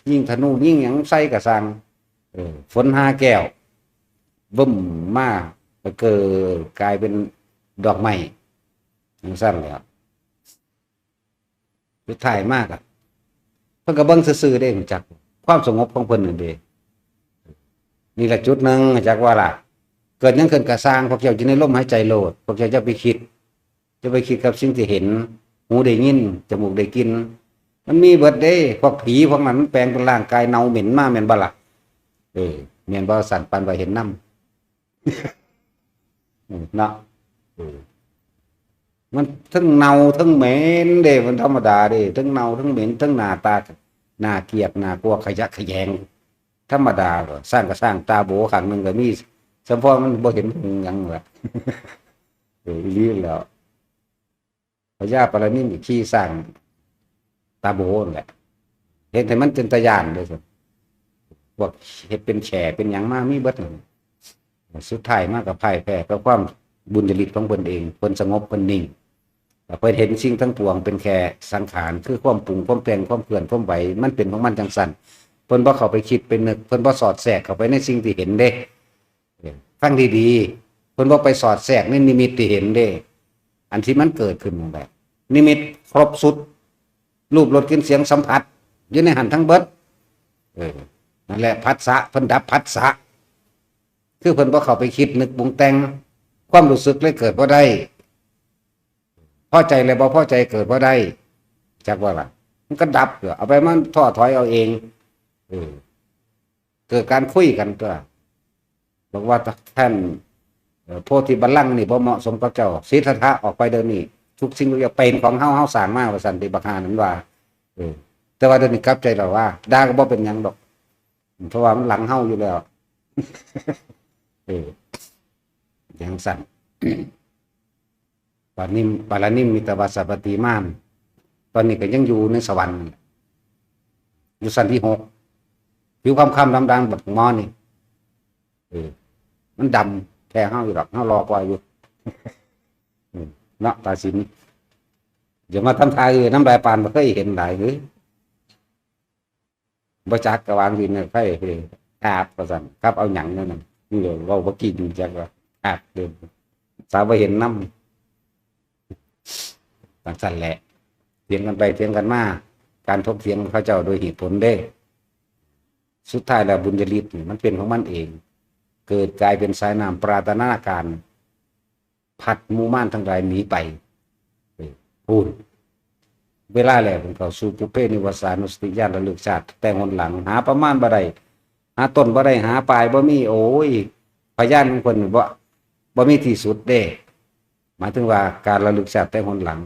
ยิงธนู ยิงหยังใส่กะซัง เออ ฝนหาแก้ว บึ้มมา ก็เกิดกลายเป็นดอกไม้ จั่งซั้นแหละ สุดท้ายมากอะ เพิ่นก็เบิ่งซื่อๆเด้ รู้จักความสงบของเพิ่นนั่นเด้ นี่ละจุดหนึ่ง จักว่าล่ะ เกิดหยังขึ้นก็ซ่าง พวกเจ้าอยู่ในลมหายใจโลด พวกเจ้าอย่าไปคิด อย่าไปคิดกับสิ่งที่เห็น หูได้ยิน จมูกได้กลิ่น มันมีเบิดเด้ พวกผีพวกนั้นมันแปลงเป็นร่างกายเน่าเหม็นมา แม่นบ่ล่ะ เออ แม่นบ่ สั่นปานว่าเห็นนำ อืม เนาะ เออ มันทั้งเน่าทั้งเหม็นเด้ มันธรรมดาเด้ ทั้งเน่าทั้งเหม็น ทั้งหน้าตา หน้าเกลียด หน้ากลัว ขยะแขยง ธรรมดา ก็ซ่างก็ซ่างตาโบ๋ข้างหนึ่งก็มี สำเพาะมันบ่เห็นหยังละ เออ อีหลีแล้ว พญาปารานินขี่ซ่างตาโบ๋นั่นแหละ เฮ็ดให้มันเป็นตาย้านเลย พวกเฮ็ดเป็นแฉเป็นหยังมามีเบิดนั่น สุดท้ายมาก็พ่ายแพ้กับความบุญญาลีดของเพิ่นเอง เพิ่นสงบ เพิ่นนิ่ง แล้วเพิ่นเห็นสิ่งทั้งปวงเป็นแค่สังขาร คือความปรุง ความแต่ง ความเคลื่อน ความไหว มันเป็นของมันจั่งซั้น เพิ่นบ่เข้าไปคิดไปนึก เพิ่นบ่สอดแทรกเข้าไปในสิ่งที่เห็นเด้ เออ ฟังดีๆ เพิ่นบ่ไปสอดแทรกในนิมิตที่เห็นเด้ อันที่มันเกิดขึ้นนั่นแหละ นิมิตครบสุด รูป รส กลิ่น เสียง สัมผัส อยู่ในหั้นทั้งเบิด เออ นั่นแหละ ผัสสะ เพิ่นดับผัสสะ คือเพิ่นบ่เข้าไปคิดนึกปรุงแต่ง ความรู้สึกเลยเกิดบ่ได้ พอใจเลยบ่พอใจเกิดบ่ได้ จักว่าล่ะ มันก็ดับเถอะ เอาไปมันท้อถอยเอาเอง เออ เกิดการคุยกันตัว บอกว่าท่าน เอ่อ โพธิบัลลังก์นี่บ่เหมาะสมกับเจ้า สิทธัตถะ ออกไปเดี๋ยวนี้ ทุกสิ่งทุกอย่างเป็นของเฮา เฮาสร้างมา ว่าซั่นติ บักห่านั่นว่า เออ แต่ว่าเดี๋ยวนี้กลับใจแล้วว่า ด่าก็บ่เป็นหยังดอก เพราะว่ามันหลังเฮาอยู่แล้ว เออ จั่งซั้น ปานิม ปารานิมมิตวาสาปฏิมาน ตอนนี้ก็ยังอยู่ในสวรรค์นั่นแหละ อยู่ชั้นที่หก ผิวคล้ำๆดำๆแบบหมอนี่ เออ มันดำแท้เฮาอยู่ดอก เฮาหล่อกว่าอยู่ อืม เนาะ ตาสิน อย่ามาทำท่า เออ น้ำลายปานบ่เคยเห็นหลาย เฮ้ย บ่จัก ก็วางดินน่ะ ไผ เฮ้ย อาบ ว่าซั่น ครับ เอาหยังนั่นน่ะ นี่เดี๋ยวเว้าบ่กินจักว่า อาบเด้อ สาวบ่เห็นนำ จั่งซั้นแหละ เถียงกันไปเถียงกันมา การถกเถียงของเขาเจ้าโดยเหตุผลเด้ สุดท้ายแล้วบุญญาลีดนี่มันเป็นของมันเอง เกิดกลายเป็นสายน้ำปรารถนาการ พัดหมู่มารทั้งหลายหนีไป เออ พู้น เวลาแล้วเพิ่นเข้าสู่ปุพเพนิวาสานุสติญาณ ระลึกชาติแต่หนหลัง หาประมาณบ่ได้ หาต้นบ่ได้ หาปลายบ่มี โอ้ย พยานของเพิ่นบ่ บ่มีที่สุดเด้ หมายถึงว่าการระลึกชาติแต่หนหลัง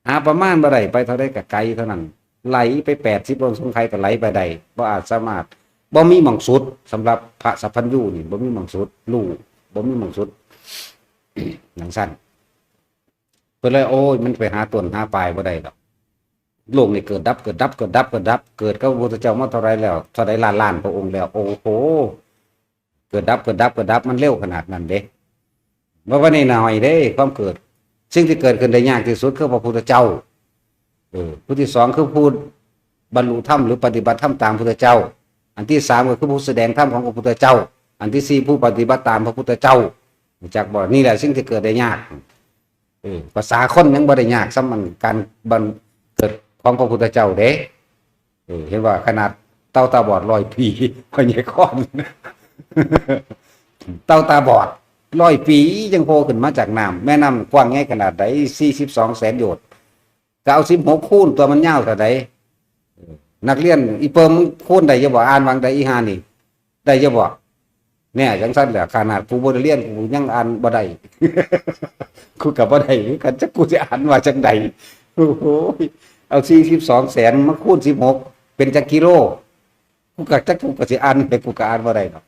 หาประมาณบ่ได้ ไปเท่าใดก็ไกลเท่านั้น ไหลไปแปดสิบอสงไขยก็ไหลไปได้ บ่อาจสามารถ บ่มีหม่องสุด สำหรับพระสัพพัญญูนี่ บ่มีหม่องสุด รู้ บ่มีหม่องสุด จั่งซั้น เพิ่นเลย โอ้ย มันไปหาต้นหาปลายบ่ได้ดอก โลกนี่เกิดดับ เกิดดับ เกิดดับ เกิดดับ เกิดกับพระพุทธเจ้ามาเท่าใดแล้ว เท่าใดล้านล้านพระองค์แล้ว โอ้โห เกิดดับ เกิดดับ เกิดดับ มันเร็วขนาดนั้นเด้ บ่ว่านี่น้อยเด้ ความเกิด สิ่งที่เกิดขึ้นได้ยากที่สุดคือพระพุทธเจ้า เออ ผู้ที่สองคือผู้บรรลุธรรมหรือปฏิบัติธรรมตามพุทธเจ้า อันที่สามก็คือผู้แสดงธรรมของพระพุทธเจ้า อันที่สี่ผู้ปฏิบัติตามพระพุทธเจ้า รู้จักบ่ นี่แหละสิ่งที่เกิดได้ยาก เออ ภาษาคนยังบ่ได้ยากส่ำมันการบังเกิดของพระพุทธเจ้าเด้ เออ เห็นว่าขนาดเต่าตาบอดร้อยปี พ่อใหญ่คอน เต่าตาบอดร้อยปียังโผล่ขึ้นมาจากน้ำ แม่น้ำกว้างใหญ่ขนาดใด สี่สิบสองแสนโยชน์ ก็เอาสิบหกคูณตัวมันยาวเท่าใด เออ นักเรียนอีเปิมมันคูณได้อยู่บ่ อ่านวางใดอีห่านี่ ได้อยู่บ่ เนี่ย จั่งซั้นแหละ ขนาดกูบ่ได้เรียน กูยังอ่านบ่ได้ กูก็บ่ได้คือกัน จักกูสิอ่านว่าจั่งใด โอ้โห เอาสี่สิบสองแสนมาคูณสิบหก เป็นจักกิโล กูก็จัก กูก็สิอ่าน แต่กูก็อ่านบ่ได้ดอก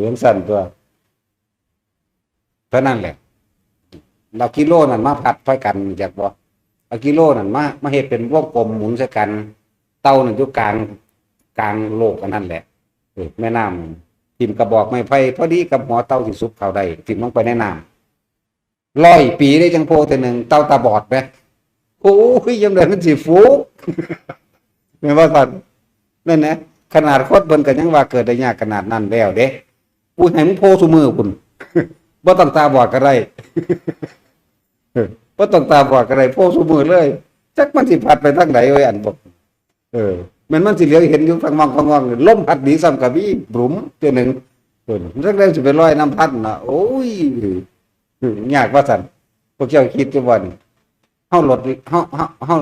จั่งซั้นตัว เท่านั้นแหละ เอากิโลนั่นมาพัดใส่กัน จักบ่ เอากิโลนั่นมา มาเฮ็ดเป็นวงกลมหมุนใส่กัน เต่านั่นอยู่กลาง กลางโลกอันนั้นแหละ เออ แม่น้ำ ถิ่มกระบอกไม้ไผ่พอดีกับหัวเต่าสิสุบเข้าได้ ถิ่มลงไปในน้ำ ร้อยปีได้จั่งโผล่เทื่อหนึ่ง เต่าตาบอดไหม โอ้ย ยามใดมันสิฟู แม่นว่าซั่น นั่นนะ ขนาดคนเพิ่นก็ยังว่าเกิดได้ยากขนาดนั้นแล้วเด้ กูให้มึงโผล่ซุมื้อพุ้น บ่ต้องตาบอดก็ได้ บ่ต้องตาบอดก็ได้ โผล่ซุมื้อเลย จักมันสิพัดไปทางใดเว้ย อันบอก เออ แม่นมันสิเหลียวเห็นอยู่ทางมองข้างมอง ลมพัดดีซ้ำกะมีบลุมเทื่อหนึ่ง เออ จักได้สิไปลอยน้ำพัดน่ะ โอ้ย ยากว่าซั่น พวกเจ้าคิดอยู่บ่นี่ เฮาหลด เฮา เฮา เฮา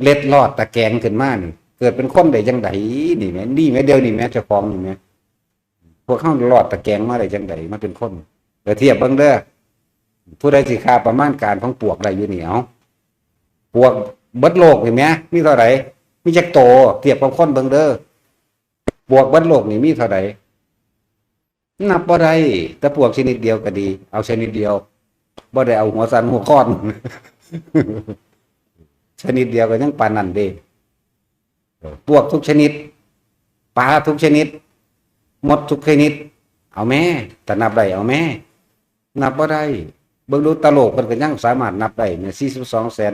เล็ดลอดตะแกรงขึ้นมานี่ เกิดเป็นคนได้จั่งใดนี่แหม นี่แหม เดี๋ยวนี้แหม เจ้าของนี่แหม พวกเฮาลอดตะแกรงมาได้จั่งใด มาเป็นคน เดี๋ยวเทียบเบิ่งเด้อ ผู้ใดสิค่าประมาณการของปวกได้อยู่นี่ เอา ปวกเบิดโลกนี่แหม มีเท่าใด มีจักโต เทียบกับคนเบิ่งเด้อ ปวกเบิดโลกนี่มีเท่าใด นับบ่ได้ แต่ปวกชนิดเดียวก็ดี เอาชนิดเดียว บ่ได้เอาหัวสั่นหัวคลอน ชนิดเดียวก็ยังปานนั้นเด้ ปวกทุกชนิด ปลาทุกชนิด มดทุกชนิด เอาแหม ถ้านับได้เอาแหม นับบ่ได้ เบิ่งดู ตะโลกเพิ่นก็ยังสามารถนับได้เนี่ย สี่สิบสองแสน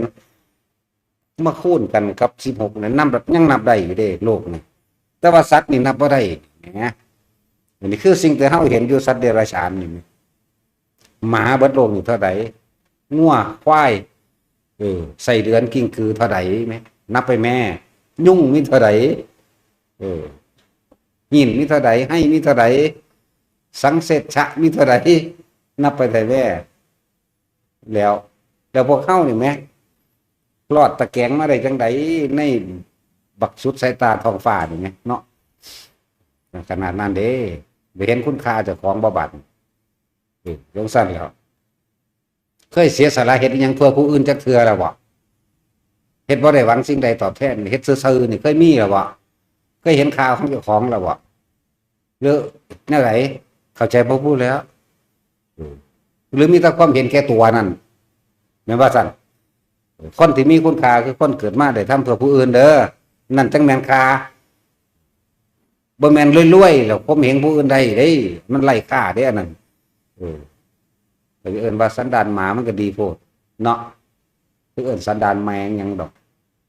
มาคูณกันกับสิบหกเนี่ย นับ ยังนับได้อยู่เด้ โลกนี่ แต่ว่าสัตว์นี่นับบ่ได้ แหม อันนี้คือสิ่งที่เฮาเห็นอยู่ สัตว์เดรัจฉานนี่ หมาเบิดโลกนี่เท่าใด งัว ควาย เออ ไส้เดือน กิ้งกือ เท่าใดแหม นับไปแหม ยุงมีเท่าใด เออ หินมีเท่าใด ไฮมีเท่าใด สังเสชะมีเท่าใด นับไปไทแว่ แล้ว แล้วพวกเฮานี่แหม ลอดตะแกรงมาได้จั่งใด ในบักสุดสายตาท้องฟ้านี่แหมเนาะ ขนาดนั้นเด้ ไปเห็นคุณค่าเจ้าของบ่บัด เออ จั่งซั่นแหล้ว เคยเสียสละเฮ็ดอิหยังเพื่อผู้อื่นจักเทื่อแล้วบ่ เฮ็ดบ่ได้หวังสิ่งใดตอบแทน เฮ็ดซื่อๆนี่ เคยมีแล้วบ่ เคยเห็นค่าของเจ้าของแล้วบ่ หรือแนวใด เข้าใจบ่พูดแล้ว เออ หรือมีแต่ความเห็นแก่ตัวนั่น แม่นว่าซั่น คนที่มีคุณค่าคือคนเกิดมาได้ทำเพื่อผู้อื่นเด้อ นั่นจั่งแม่นค่า บ่แม่นรวยๆแล้วข่มเหงผู้อื่นได้เด้ มันไร้ค่าเด้อันนั้น เออ ก็เอิ้นว่าสันดานหมามันก็ดีโพดเนาะ ก็เอิ้นสันดานแมงหยังดอก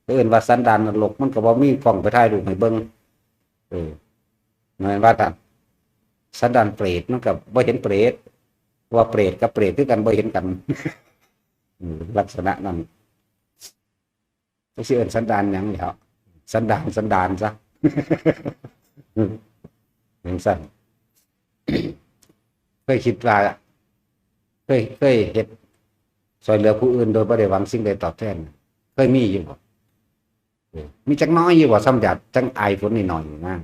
ก็เอิ้นว่าสันดานนรก มันก็บ่มีกล้องไปถ่ายรูปให้เบิ่ง เออ แม่นว่าซั่น สันดานเปรตมันก็บ่เห็นเปรต ว่าเปรตกับเปรตคือกัน บ่เห็นกัน อืม ลักษณะนั้น จักสิเอิ้นสันดานหยังแล้ว สันดาน สันดานซะ จั่งซั่น เคยคิดว่า เคย เคยเฮ็ดช่วยเหลือผู้อื่นโดยบ่ได้หวังสิ่งใดตอบแทน เคยมีอยู่บ่ เออ มีจักน้อยอยู่บ่ ส่ำหยาดจั่งอายฝนนิดหน่อยนะ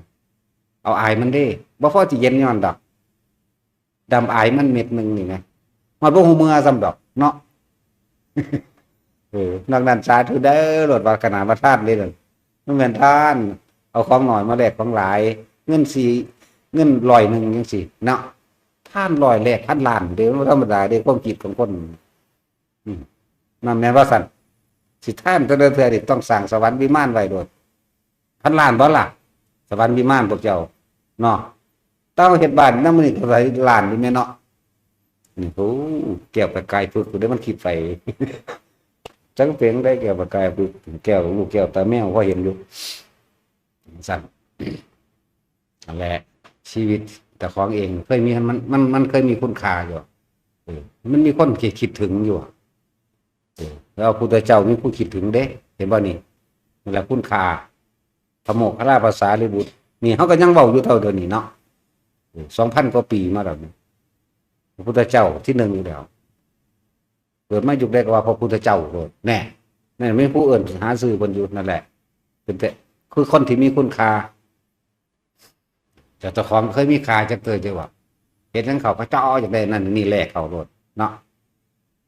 เอาอายมันเด้ บ่พอสิเย็นย้อนดอก ดำอายมันเม็ดหนึ่งนี่นะ ฮอดบ่ฮู้เมือส่ำดอกเนาะ เออ นอกนั้นสาธุเด้อ โลดว่าขนาดว่าทานเด้นั่น มันแม่นทาน เอาของน้อยมาแลกของหลาย เงินสี่ เงินร้อยหนึ่งจั่งซี้เนาะ ทานร้อยแลกพันล้านเด้ มันบ่ธรรมดาเด้ ความคิดของคน อืม นั่นแม่นว่าซั่น สิทานแต่ละเทื่อนี่ต้องสร้างสวรรค์วิมานไว้โลด พันล้านบ่ล่ะ สวรรค์วิมานพวกเจ้า เนาะ แต่เฮาเฮ็ดบ้านนำมื้อนี้ก็หลายล้านอยู่แม่นเนาะ นี่ โอ้ แก้วประกายพึกษ์ ผู้ใดมันคิดไป จักเป็นได้แก้วประกายพึกษ์ แก้วลูกแก้วตาแมวพอเห็นอยู่ ซั่น นั่นแหละ ชีวิตเจ้าของเองเคยมี มัน มัน มันเคยมีคุณค่าอยู่ เออ มันมีคนคิด คิดถึงอยู่ เออ แล้วพุทธเจ้ามีผู้คิดถึงเด้ เห็นบ่นี่ นั่นแหละคุณค่า พระโมคคัลลาภาษาลิบุตร นี่เฮาก็ยังเว้าอยู่เท่าเดิมนี่เนาะ เออ สองพันกว่าปีมาแล้วนี่ พระพุทธเจ้าที่หนึ่งอยู่แล้ว เกิดมายุคใดก็ว่าพระพุทธเจ้าโลด แน่ นั่นมีผู้เอิ้นหาชื่อเพิ่นอยู่นั่นแหละ เป็นแต่ คือคนที่มีคุณค่า เจ้าของเคยมีค่าจักเทื่อจั่งว่า เฮ็ดหยังเขาก็เจ้าอยากได้นั่นนี่แลกเขาโลดเนาะ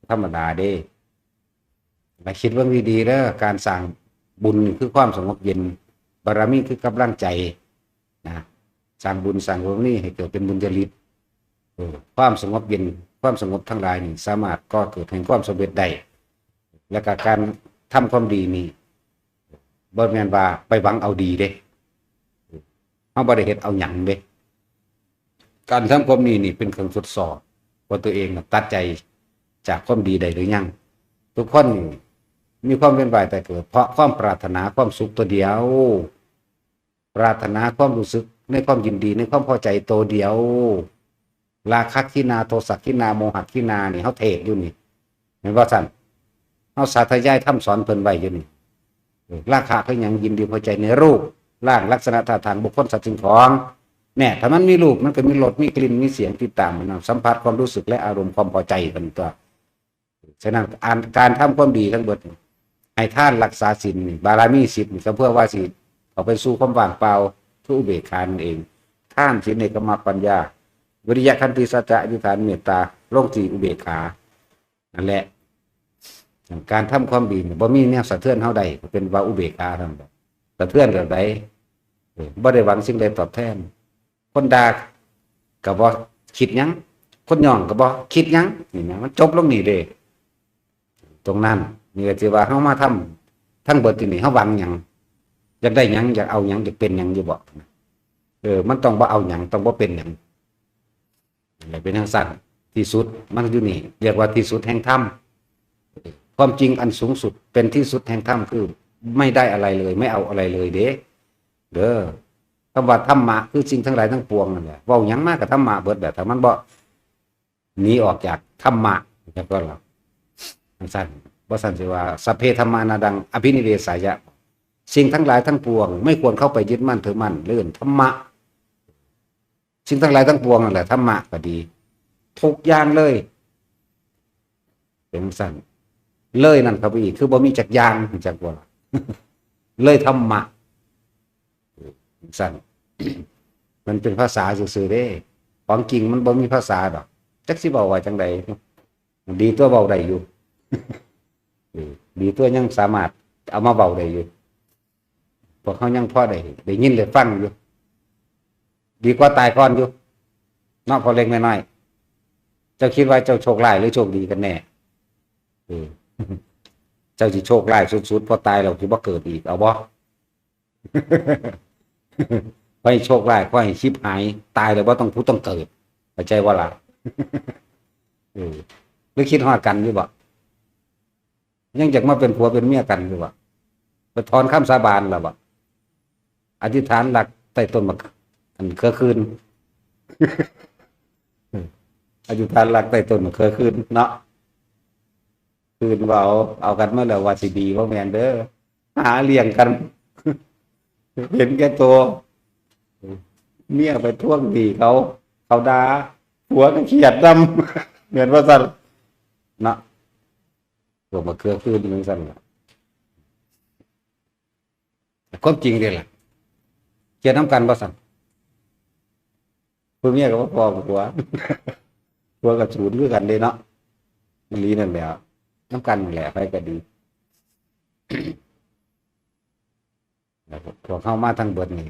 ธรรมดาเด้ มาคิดเบิ่งดีๆเด้อ การสร้างบุญนี่คือความสงบเย็น บารมีคือกำลังใจนะ สร้างบุญสร้างบารมีให้เกิดเป็นบุญญาฤทธิ์ เออ ความสงบเย็น ความสงบทั้งหลายนี่สามารถก่อเกิดแห่งความสำเร็จได้ และก็การทำความดีนี่บ่แม่นว่าไปหวังเอาดีเด้ เฮาบ่ได้เฮ็ดเอาหยังเด้ การทำความดีนี่เป็นเครื่องทดสอบว่าตัวเองน่ะตัดใจจากความดีได้หรือยัง ทุกคนมีความเวียนว่ายตายเกิด เพราะความปรารถนาความสุขตัวเดียว ปรารถนาความรู้สึกในความยินดีในความพอใจตัวเดียว ราคะขินา โทสะขินา โมหะขินานี่เฮาเทศน์อยู่นี่ แม่นบ่ซั่น เฮาสาธยายธรรมสอนเพิ่นไว้อยู่นี่ เออ ราคะคือหยัง ยินดีพอใจในรูปร่างลักษณะท่าทางบุคคลสัตว์สิ่งของ แน่ ถ้ามันมีรูปมันก็มีรสมีกลิ่นมีเสียงติดตามมันเนาะ สัมผัสความรู้สึกและอารมณ์ความพอใจเพิ่นตัว ฉะนั้นอัน การทำความดีทั้งเบิด ให้ทาน รักษาศีลนี่ บารมีสิบนี่ ก็เพื่อว่าสิเอาไปสู่ความว่างเปล่า คืออุเบกขานั่นเอง ทาน ศีล เนกขัมมะ ปัญญา วิริยะ ขันติ สัจจะ อธิษฐาน เมตตา ลงที่อุเบกขา นั่นแหละ การทำความดีนี่บ่มีแนวสะเทือนเฮาได้ เป็นว่าอุเบกขาเท่านั้นแหละ สะเทือนแบบใด เออ บ่ได้หวังสิ่งใดตอบแทน คนด่าก็บ่คิดหยัง คนย่องก็บ่คิดหยัง นี่นะ มันจบลงนี่เด้ ตรงนั้น นี่ก็สิว่าเฮามาทำทั้งเบิดที่นี่ เฮาหวังหยัง อยากได้หยัง อยากเอาหยัง อยากเป็นหยังอยู่บ่ เออ มันต้องบ่เอาหยัง ต้องบ่เป็นหยัง นั่นแหละ เป็นจั่งซั่น ที่สุดมันอยู่นี่ เรียกว่าที่สุดแห่งธรรม ความจริงอันสูงสุดเป็นที่สุดแห่งธรรม คือไม่ได้อะไรเลย ไม่เอาอะไรเลยเด้ เด้อ คำว่าธรรมะคือสิ่งทั้งหลายทั้งปวงนั่นแหละ เว้าหยังมาก็ธรรมะเบิดแหละ ถ้ามันบ่หนีออกจากธรรมะ จั่งก็ล่ะ จั่งซั่น บ่ซั่นสิว่า สัพเพธัมมานานัง อภินิเวสายะ สิ่งทั้งหลายทั้งปวง ไม่ควรเข้าไปยึดมั่นถือมั่น เรื่องธรรมะ สิ่งทั้งหลายทั้งปวงนั่นแหละ ธรรมะก็ดี ทุกอย่างเลย เป็นจั่งซั่น เลยนั่นเข้าไปอีก คือบ่มีจักอย่าง จักว่า เลยธรรมะ จั่งซั่น มันเป็นภาษาซื่อๆเด้ ของจริงมันบ่มีภาษาดอก จักสิเว้าว่าจั่งใด ดีตัวเว้าได้อยู่ เออ ดีตัวยังสามารถเอามาเว้าได้อยู่ พวกเฮายังพอได้ ได้ยินได้ฟังอยู่ ดีกว่าตายก่อนอยู่ เนาะ พ่อเล็กแม่น้อย เจ้าคิดว่าเจ้าโชคร้ายหรือโชคดีกันแน่ เออ เจ้าสิโชคร้ายสุดๆ พอตายแล้วสิบ่เกิดอีก เอาบ่ ขอให้โชคร้าย ขอให้ชิบหาย ตายแล้วบ่ต้องผุดต้องเกิด เข้าใจบ่ล่ะ เออ หรือคิดฮอดกันอยู่บ่ ยังอยากมาเป็นผัวเป็นเมียกันอยู่บ่ ไปถอนคำสาบานแล้วบ่ อธิษฐานรักใต้ต้นมะ อันเครือคืน อธิษฐานรักใต้ต้นมะเขือคืนเนาะ คืนว่าเอา เอากันมาแล้วว่าสิดี บ่แม่นเด้อ หาเลี้ยงกัน เห็นแก่ตัว เมียไปทวงหนี้เขา เขาด่า ผัวก็เครียดนำ แม่นว่าซั่น เนาะ พวกมะเขือคืนจั่งซั่นล่ะ ความจริงเด้ล่ะ เครียดนำกันบ่ซั่น ผู้เมียก็บ่พอผัว ผัวก็สูนคือกันเด้เนาะ อีหลีนั่นแหละ นำกันนั่นแหละ ไผก็ดี พวกเฮามาทั้งเบิดนี่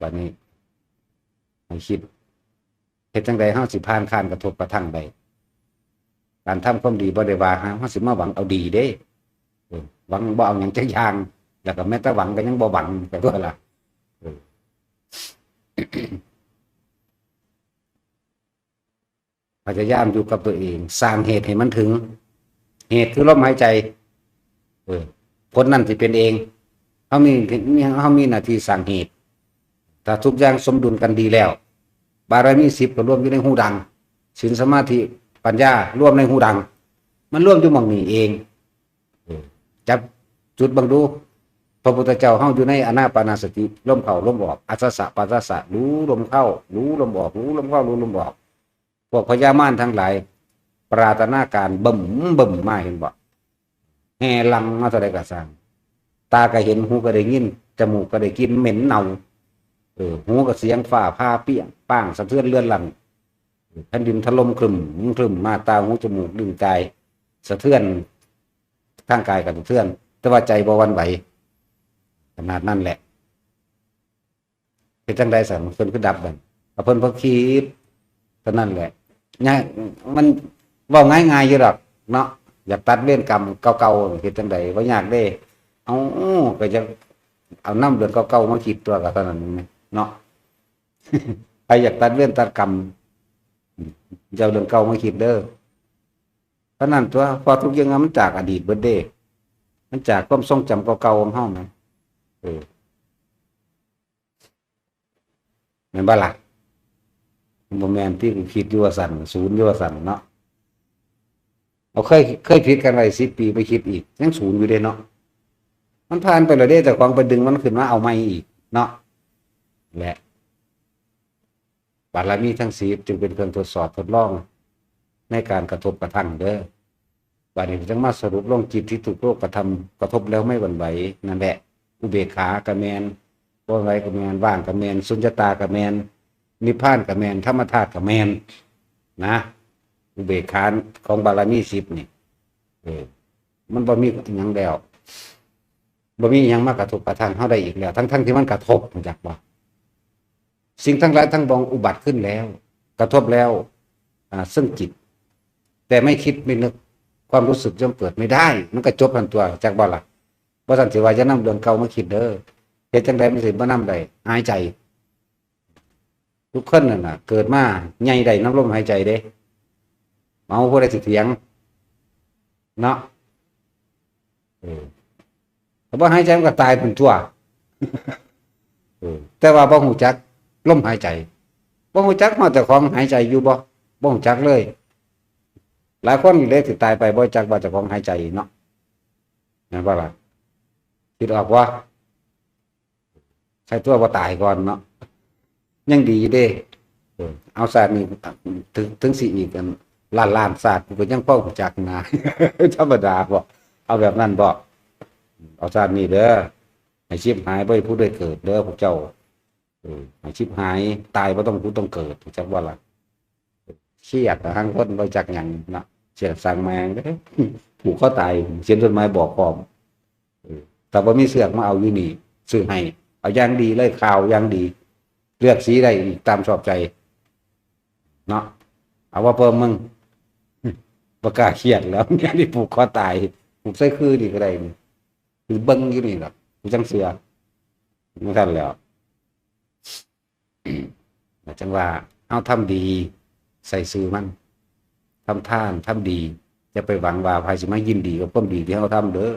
บัดนี้ ให้คิด เฮ็ดจั่งใดเฮาสิผ่านการกระทบกระทั่งได้ การทำความดีบ่ได้ว่าเฮาสิมาหวังเอาดีเด้ เออ หวังบ่เอาหยังจักอย่าง แล้วก็แม้แต่หวังก็ยังบ่หวัง ไปตัวละ เออ พยายามอยู่กับตัวเอง สร้างเหตุให้มันถึง เหตุคือลมหายใจ เออ ผลนั่นสิเป็นเอง เฮามี มี เฮามีหน้าที่สร้างเหตุ ถ้าทุกอย่างสมดุลกันดีแล้ว บารมีสิบก็รวมอยู่ในฮูดัง ศีล สมาธิ ปัญญา รวมในฮูดัง มันรวมอยู่หม่องนี้เอง เออ จับจุดเบิ่งดู พระพุทธเจ้าเฮาอยู่ในอานาปานสติ ลมเข้าลมออก อัสสะปะสะสะ รู้ลมเข้า รู้ลมออก รู้ลมเข้า รู้ลมออก พวกพญามารทั้งหลาย ปรารถนาการบึ้มบึ้มมา เห็นบ่ แห่หลั่งมาเท่าใดก็ซ่าง ตาก็เห็น หูก็ได้ยิน จมูกก็ได้กลิ่นเหม็นเน่า เออ หูก็เสียงฟ้าผ่าเปรี้ยงป้าง สะเทือนเรือนลั่น แผ่นดินถล่มครึมครึมมา ตา หู จมูก ลิ้น กาย สะเทือน ทางกายก็สะเทือน แต่ว่าใจบ่หวั่นไหว ขนาดนั้นแหละ เฮ็ดจั่งใดซั่น เพิ่นคือดับบัด เอาเพิ่นบ่คิด เท่านั้นแหละ เนี่ย มันเว้าง่ายๆอยู่ดอกเนาะ อยากตัดเวรกรรมเก่าๆ เฮ็ดจั่งใด บ่ยากเด้ เอา ก็จะเอานำเรื่องเก่าๆ มาคิดตัวก็เท่านั้นเนาะ ใครอยากตัดเวรตัดกรรม อย่าเอาเรื่องเก่ามาคิดเด้อ เท่านั้นตัว เพราะทุกอย่างมันจากอดีตเบิดเด้ มันจากความทรงจำเก่าๆ ของเฮานะ เออ แม่นบ่ล่ะ มันบ่แม่นที่กูคิดอยู่ว่าซั่น ศูนย์อยู่ว่าซั่นเนาะ เอา เคย เคยผิดกันไว้สิบปี ไปคิดอีก ยังศูนย์อยู่เด้เนาะ มันผ่านไปแล้วเด้ เจ้าของไปดึงมันขึ้นมาเอาใหม่อีกเนาะ และ บารมีทั้งสิบจึงเป็นเครื่องทดสอบทดลอง ในการกระทบกระทั่งเด้อ บัดนี้จั่งมาสรุปลง จิตที่ถูกโลกกระทำกระทบแล้วไม่หวั่นไหว นั่นแหละ อุเบกขาก็แม่น บ่หวั่นไหวก็แม่น ว่างก็แม่น สุญญตาก็แม่น นิพพานก็แม่น ธรรมธาตุก็แม่น นะ อุเบกขาของบารมีสิบนี่ เออ มันบ่มีหยังแล้ว บ่มีหยังมากระทบกระทั่งเฮาได้อีกแล้ว ทั้งๆ ที่มันกระทบ รู้จักบ่ สิ่งทั้งหลายทั้งปวงอุบัติขึ้นแล้ว กระทบแล้ว อ่า ซึ่งจิต แต่ไม่คิดไม่นึก ความรู้สึกย่อมเกิดไม่ได้ มันก็จบหั่นตัว จักบ่ล่ะ บ่ซั่นสิว่าอย่านำเรื่องเก่ามาคิดเด้อ เฮ็ดจั่งใดมันสิบ่นำได้ หายใจ ทุกคนนั่นน่ะ เกิดมาใหญ่ได้นำลมหายใจเด้ เอา ผู้ใดสิเถียง เนาะ เออ ถ้าบ่หายใจมันก็ตายเป็นตัว เออ แต่ว่าบ่ฮู้จักลมหายใจ บ่ฮู้จักว่าเจ้าของหายใจอยู่บ่ บ่ฮู้จักเลย หลายคนอยู่เด้ที่ตายไปบ่จักว่าเจ้าของหายใจเนาะ แม่นบ่ล่ะ คิดออกบ่ ใครตัวบ่ตายก่อนเนาะ ยังดีอยู่เด้ เออ เอาชาตินี้ ถึง ถึงสิอีกอันล้านล้านชาติ กูก็ยังพอรู้จักนะ ธรรมดาบ่ เอาแบบนั้นบ่ เอาชาตินี้เด้อ ให้ชิบหายบ่ให้ผู้ได้เกิดเด้อพวกเจ้า เออ ให้ชิบหาย ตายบ่ต้องผู้ต้องเกิด รู้จักบ่ล่ะ เครียดนะ ทั้งคนบ่จักหยังเนาะ เครียดสร้างแม่งเด้อ ผูกคอตาย เขียนจดหมายบอกพร้อม เออ ถ้าบ่มีเสือกมาเอาอยู่นี่ ซื้อให้ เอาอย่างดีเลย ขาวอย่างดี เลือกสีได้อีกตามชอบใจ เนาะ เอาว่าเพิ่มมึง บ่กล้าเครียดแล้ว อย่างนี้ผูกคอตาย ผูกใส่คือนี่ก็ได้นี่ คือเบิ่งอยู่นี่ล่ะ กูจั่งเชื่อ จั่งซั่นแหล้ว จั่งว่า เฮาทำดี ใส่ซื่อมัน ทำทาน ทำดี อย่าไปหวังว่าไผสิมายินดีกับความดีที่เฮาทำเด้อ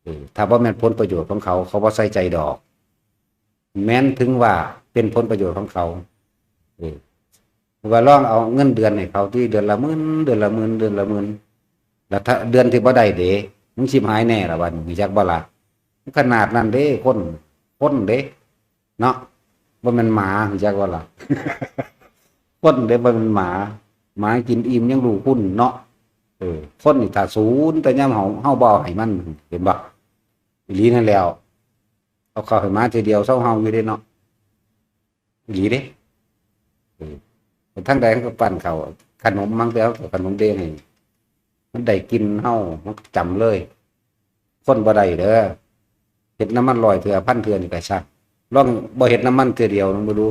เออ ถ้าบ่แม่นผลประโยชน์ของเขา เขาบ่ใส่ใจดอก แม้นถึงว่าเป็นผลประโยชน์ของเขา เออ ว่าลองเอาเงินเดือนให้เขาที่เดือนละหมื่น เดือนละหมื่น เดือนละหมื่น แล้วถ้าเดือนที่บ่ได้เด้ มึงสิหายแน่ล่ะ บัดนี้ รู้จักบ่ล่ะ ขนาดนั้นเด้ คน คนเด้ เนาะ บ่แม่นหมา รู้จักบ่ล่ะ คนเด้ บ่แม่นหมา หมากินอิ่มยังรู้คุณเนาะ เออ คนนี่ถ้าศูนย์ แต่ยามเฮา เฮาบ่เอาให้มัน เห็นบ่ อีหลีนั่นแหล้ว เอาเข้าให้หมาเทื่อเดียวเซาเห่าอยู่เด้เนาะ อีหลีเด้ เออ ไปทางใดมันก็ปั้นเข้า ขนม บางเทื่อเอาขนมเด้ให้ มันได้กินเฮา มันจำเลย คนบ่ได้เด้อ เฮ็ดนำมันร้อยเทื่อ พันเทื่อนี่ก็ช่าง ลองบ่เฮ็ดนำมันเทื่อเดียว ลองบ่ดู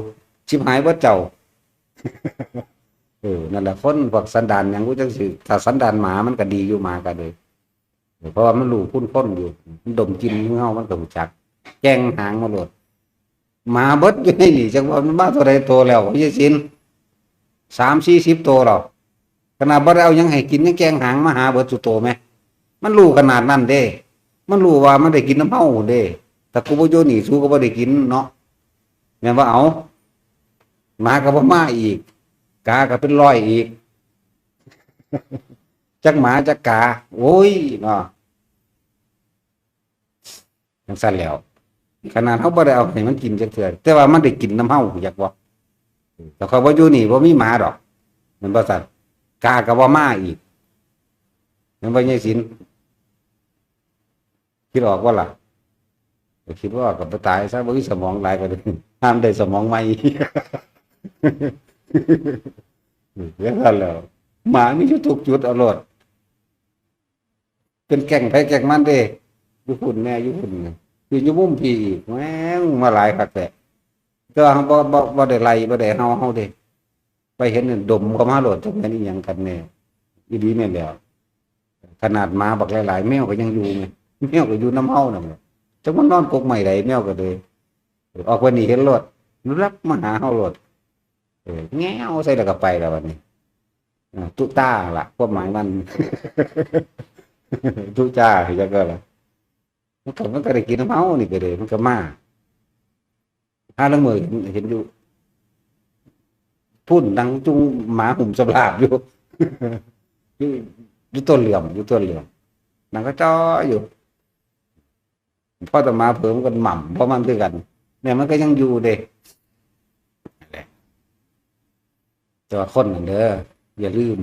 ชิบหายเบิดเจ้า เออ นั่นแหละ คนพวกสันดานหยัง กูจั่งสิ ถ้าสันดานหมามันก็ดีอยู่ หมาก็เลย เออ เพราะว่ามันรู้คุณคนอยู่ มันดมกลิ่นมือเฮา มันก็รู้จัก แกว่งหางมาโลด หมาเบิดอยู่ในนี่ จักว่ามันมาเท่าใดโตแล้ว พ่อใหญ่ศิลป์ สามสี่สิบโตแล้ว ขนาดบ่ได้เอาหยังให้กิน ยังแกว่งหางมาหาเบิดซุโตแหม มันรู้ขนาดนั้นเด้ มันรู้ว่ามันได้กินนำเฮาเด้ ถ้ากูบ่อยู่นี่ สูก็บ่ได้กินเนาะ แม่นบ่ เอา หมาก็บ่มาอีก กาก็เป็นร้อยอีก จักหมาจักกา โอ้ย เนาะ จั่งซั่นแหล้ว ขนาดเฮาบ่ได้เอาให้มันกินจักเทื่อ แต่ว่ามันได้กินนำเฮา รู้จักบ่ แต่ข้อยบ่อยู่นี่ บ่มีหมาดอก แม่นบ่ซั่น กาก็บ่มาอีก แม่นบ่ ยายศิลป์ คิดออกบ่ล่ะ ก็คิดว่าก็บ่ตายซะ บ่มีสมองหลายก็ได้ ห้ามได้สมองใหม่ จั่งซั่นแหล้ว หมามีอยู่ทุกจุด เอาโลด เป็นแก๊งไผแก๊งมันเด้ อยู่พุ้นแน่ อยู่พุ้นน่ะ อยู่ อยู่มุมพี้อีก แม่งมาหลายคักแท้ แต่ว่าเฮาบ่ บ่ บ่ได้ไล่ บ่ได้เห่าเฮาเด้ ไปเห็นเนี่ยดมเข้ามาโลด จักแม่นอีหยังกันแน่ อีหลีเนี่ยแหละ ขนาดหมาบักหลายๆ แมวก็ยังอยู่ไง แมวก็อยู่นำเฮานั่นแหละ จักมันนอนกกไม้ใด แมวก็เลย ออกไปนี่เห็นโลด รับมาหาเฮาโลด เออ แง่วใส่แล้วก็ไปแล้วบัดนี้ อ่า ตุ๊ตาล่ะ ความหมายมัน ตุ๊ตา จักก็ล่ะ มันก็ มันก็ได้กินนำเฮานี่ก็เลย มันก็มา หาลางมื้อเห็น เห็นอยู่ พุ้นนั่งจุ่งหมาหุ่มสำราบอยู่ อยู่ อยู่ต้นเหลื่อม อยู่ต้นเหลื่อม นั่งก็จ้ออยู่ พอแต่หมาเผลอมันก็หม่ำ เพราะมันคือกัน เนี่ยมันก็ยังอยู่เด้ แต่ว่าคนนั่นเด้อ อย่าลืม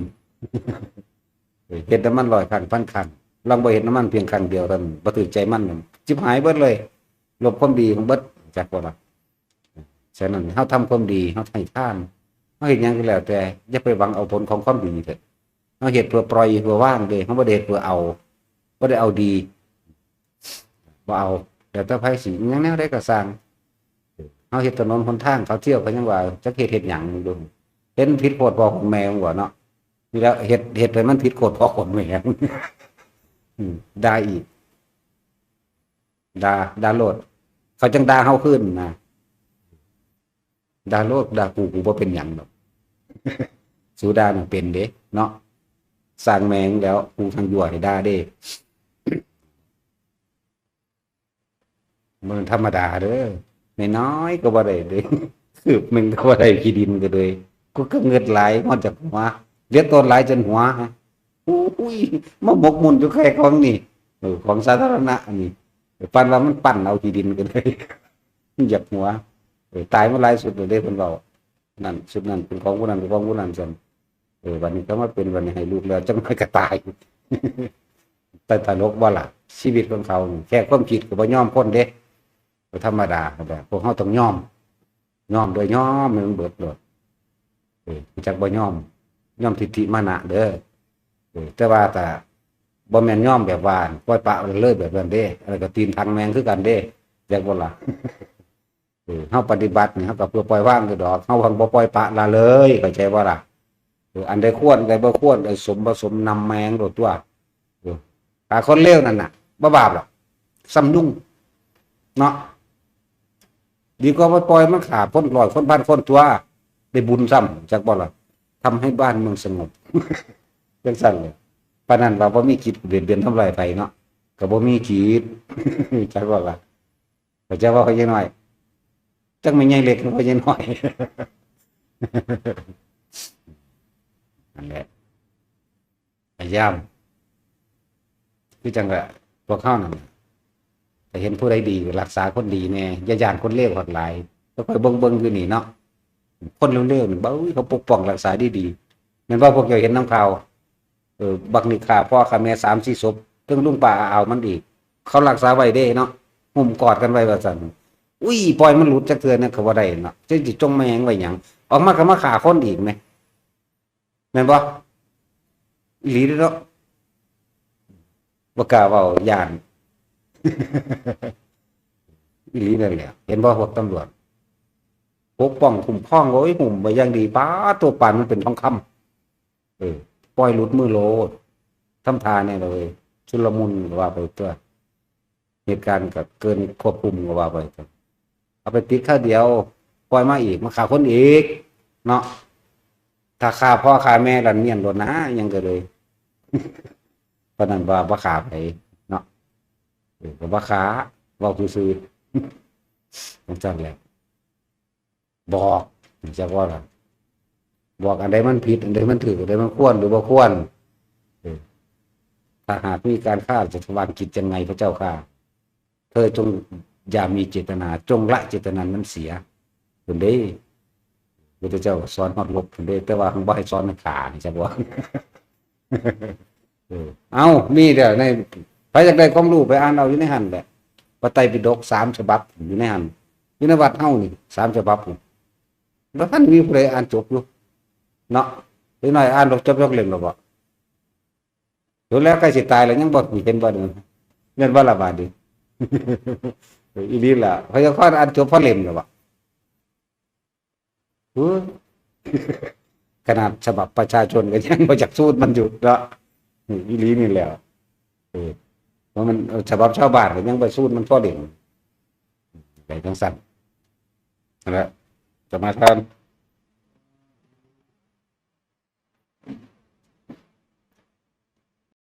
เฮ็ดนำมันร้อยครั้งพันครั้ง ลองบ่เฮ็ดนำมันเพียงครั้งเดียวเท่านั้น บ่ถืกใจมันนั่น จิบหายเบิดเลย ลบความดีของเบิด จักบ่ล่ะ ฉะนั้นเฮาทำความดี เฮาให้ทาน เฮาเฮ็ดหยังก็แล้วแต่ อย่าไปหวังเอาผลของความดีเถอะ เฮาเฮ็ดเพื่อปล่อย เพื่อวางเด้ เฮาบ่ได้เฮ็ดเพื่อเอา บ่ได้เอาดี บ่เอา แล้วแต่ไผสิ หยังแนวใดก็ซ่าง เฮาเฮ็ดถนนหนทาง เขาเที่ยวเขายังว่า จักเฮ็ด เฮ็ดหยังอยู่ เห็นผิดโคตรพ่อโคตรแม่มึงบ่เนาะ นี่แหละ เฮ็ด เฮ็ดให้มันผิดโคตรพ่อโคตรแม่ อืม ด่าอีก ด่า ด่าโลด เขาจังด่าเฮาคืนนะ ด่าโลด ด่ากู กูบ่เป็นหยังดอก สูด่านั่นเป็นเด้ เนาะ สร้างแม่งแล้ว กูทางยั่วให้ด่าเด้ มันธรรมดาเด้อ น้อยๆ ก็บ่ได้เด้ คืบหนึ่งก็บ่ได้ ขี้ดินก็เลย กูก็เงิดหลาย ฮอดจากหัว เหลือต้นหลายจนหัว ฮะ โอ้ย มาหมกมุ่นอยู่แค่ของนี่ เออ ของสาธารณะนี่ ปานว่ามันปั้นเอาขี้ดินก็เลย อยากหัว เออ ตายมาหลายสุดแล้วเด้ เพิ่นเว้า นั่น ชุดนั้นเป็นของผู้นั้น เป็นของผู้นั้นซั่น เออ บัดนี้ก็มาเป็น บัดนี้ให้ลูกแล้ว จักหน่อยก็ตาย แต่ตลกบ่ล่ะ ชีวิตของเขานี่ แค่ความคิดก็บ่ยอมคนเด้ ก็ธรรมดา แบบ พวกเฮาต้องยอม ยอมโดยยอมให้มันเบิดโลด เออ จักบ่ยอม ยอมทิฏฐิมานะเด้อ เออ แต่ว่าถ้าบ่แม่นยอมแบบว่าปล่อยปละเลยแบบนั้นเด้ อันนั้นก็ตีนพังแมงคือกันเด้ จักบ่ล่ะ เออ เฮาปฏิบัตินี่ เฮาก็เพื่อปล่อยวางอยู่ดอก เฮาหั้นบ่ปล่อยปละละเลย เข้าใจบ่ล่ะ เออ อันใดควร อันใดบ่ควร เออ สมบ่สม นำแมงโลดตัว เออ ฆ่าคนเลวนั่นน่ะ บ่บาปหรอก ส่ำยุง เนาะ ดีกว่าบ่ปล่อยมันฆ่าคนร้อยคนพันคนตัว ได้บุญซ้ำ จักบ่ล่ะ ทำให้บ้านเมืองสงบ จังซั่นเลย ปานนั้นว่าบ่มีจิตเบียดเบียนทำลายไผเนาะ ก็บ่มีจิต จักบ่ล่ะ เข้าใจบ่ พ่อใหญ่น้อย จักแม่นใหญ่เล็ก พ่อใหญ่น้อย นั่นแหละ พยายาม คือจังว่าพวกเฮานั่นน่ะ ถ้าเห็นผู้ใดดีก็รักษาคนดีแน่ อย่าย้านคนเลวฮอดหลาย แล้วค่อยเบิ่งๆ อยู่นี่เนาะ คนเลวๆ นี่ เบ้ย เขาปกป้องรักษาดีๆ แม่นบ่ พวกเจ้าเห็นนำข่าว เออ บักนี่ฆ่าพ่อฆ่าแม่สามสี่ศพ เทิงลุงป้าอาเอามันอีก เขารักษาไว้เด้เนาะ หุ้มกอดกันไว้ว่าซั่น อุ้ย ปล่อยมันหลุดจักเทื่อนะ เขาบ่ได้เนาะ จักสิจงแม่งไว้หยัง ออกมาก็มาฆ่าคนอีกแหม แม่นบ่ อีหลีเด้อเนาะ บ่กล้าเว้า ย้าน อีหลีนั่นแหละ เห็นบ่ พวกตำรวจ ปกป้องคุ้มครอง โอ้ย หุ้มไว้อย่างดี ป๊าด ตัวปานมันเป็นทองคำ เออ ปล่อยหลุดมือโลด ทำท่าแน่เลย ชุลมุนก็ว่าไปตัว เหตุการณ์ก็เกินควบคุมก็ว่าไปตัว เอาไปติดคราวเดียว ปล่อยมาอีก มาฆ่าคนอีก เนาะ ถ้าฆ่าพ่อฆ่าแม่แล้วเนียนโลดนะ ยังก็เลย ปานนั้นว่าบ่ฆ่าไผเนาะ เออ ก็บ่ฆ่า เว้าซื่อๆ จังซั่นแหละ บอก จักว่าล่ะ บอกอันใดมันผิด อันใดมันถูก อันใดมันควรหรือบ่ควร เออ ถ้าหากมีการฆ่า จะวางกิจยังไง พระเจ้าข้า เธอจงอย่ามีเจตนา จงละเจตนานั้นเสีย พุ้นเด้ พุทธเจ้าสอนฮอดลบพุ้นเด้ แต่ว่าบ่ให้สอนให้ฆ่านี่ จักว่า เออ เอ้า มีเด้อ ใน ไผอยากได้ความรู้ไปอ่านเอาอยู่ในหั่นแหละ พระไตรปิฎกสามฉบับอยู่ในหั่น อยู่ในวัดเฮานี่สามฉบับพุ้น บ่ทันมีผู้ใดอ่านจบอยู่ เนาะ เด็กน้อยอ่านบ่จบจักเล่มแล้วบ่ โดนแล้ว ใกล้สิตายแล้วยังบ่เห็นบ่เด้อ แม่นบ่ล่ะบาดนี้ เออ อีหลีล่ะ พยากรณ์อ่านจบพอเล่มแล้วบ่ เออ ขนาดฉบับประชาชนก็ยังบ่อยากสูดมันอยู่เนาะ อืม อีหลีนี่แหละ เออ เพราะมัน เออ ฉบับชาวบ้านก็ยังไปสูดมันพอเล่น ไปจังซั่น นั่นแหละ สมาทาน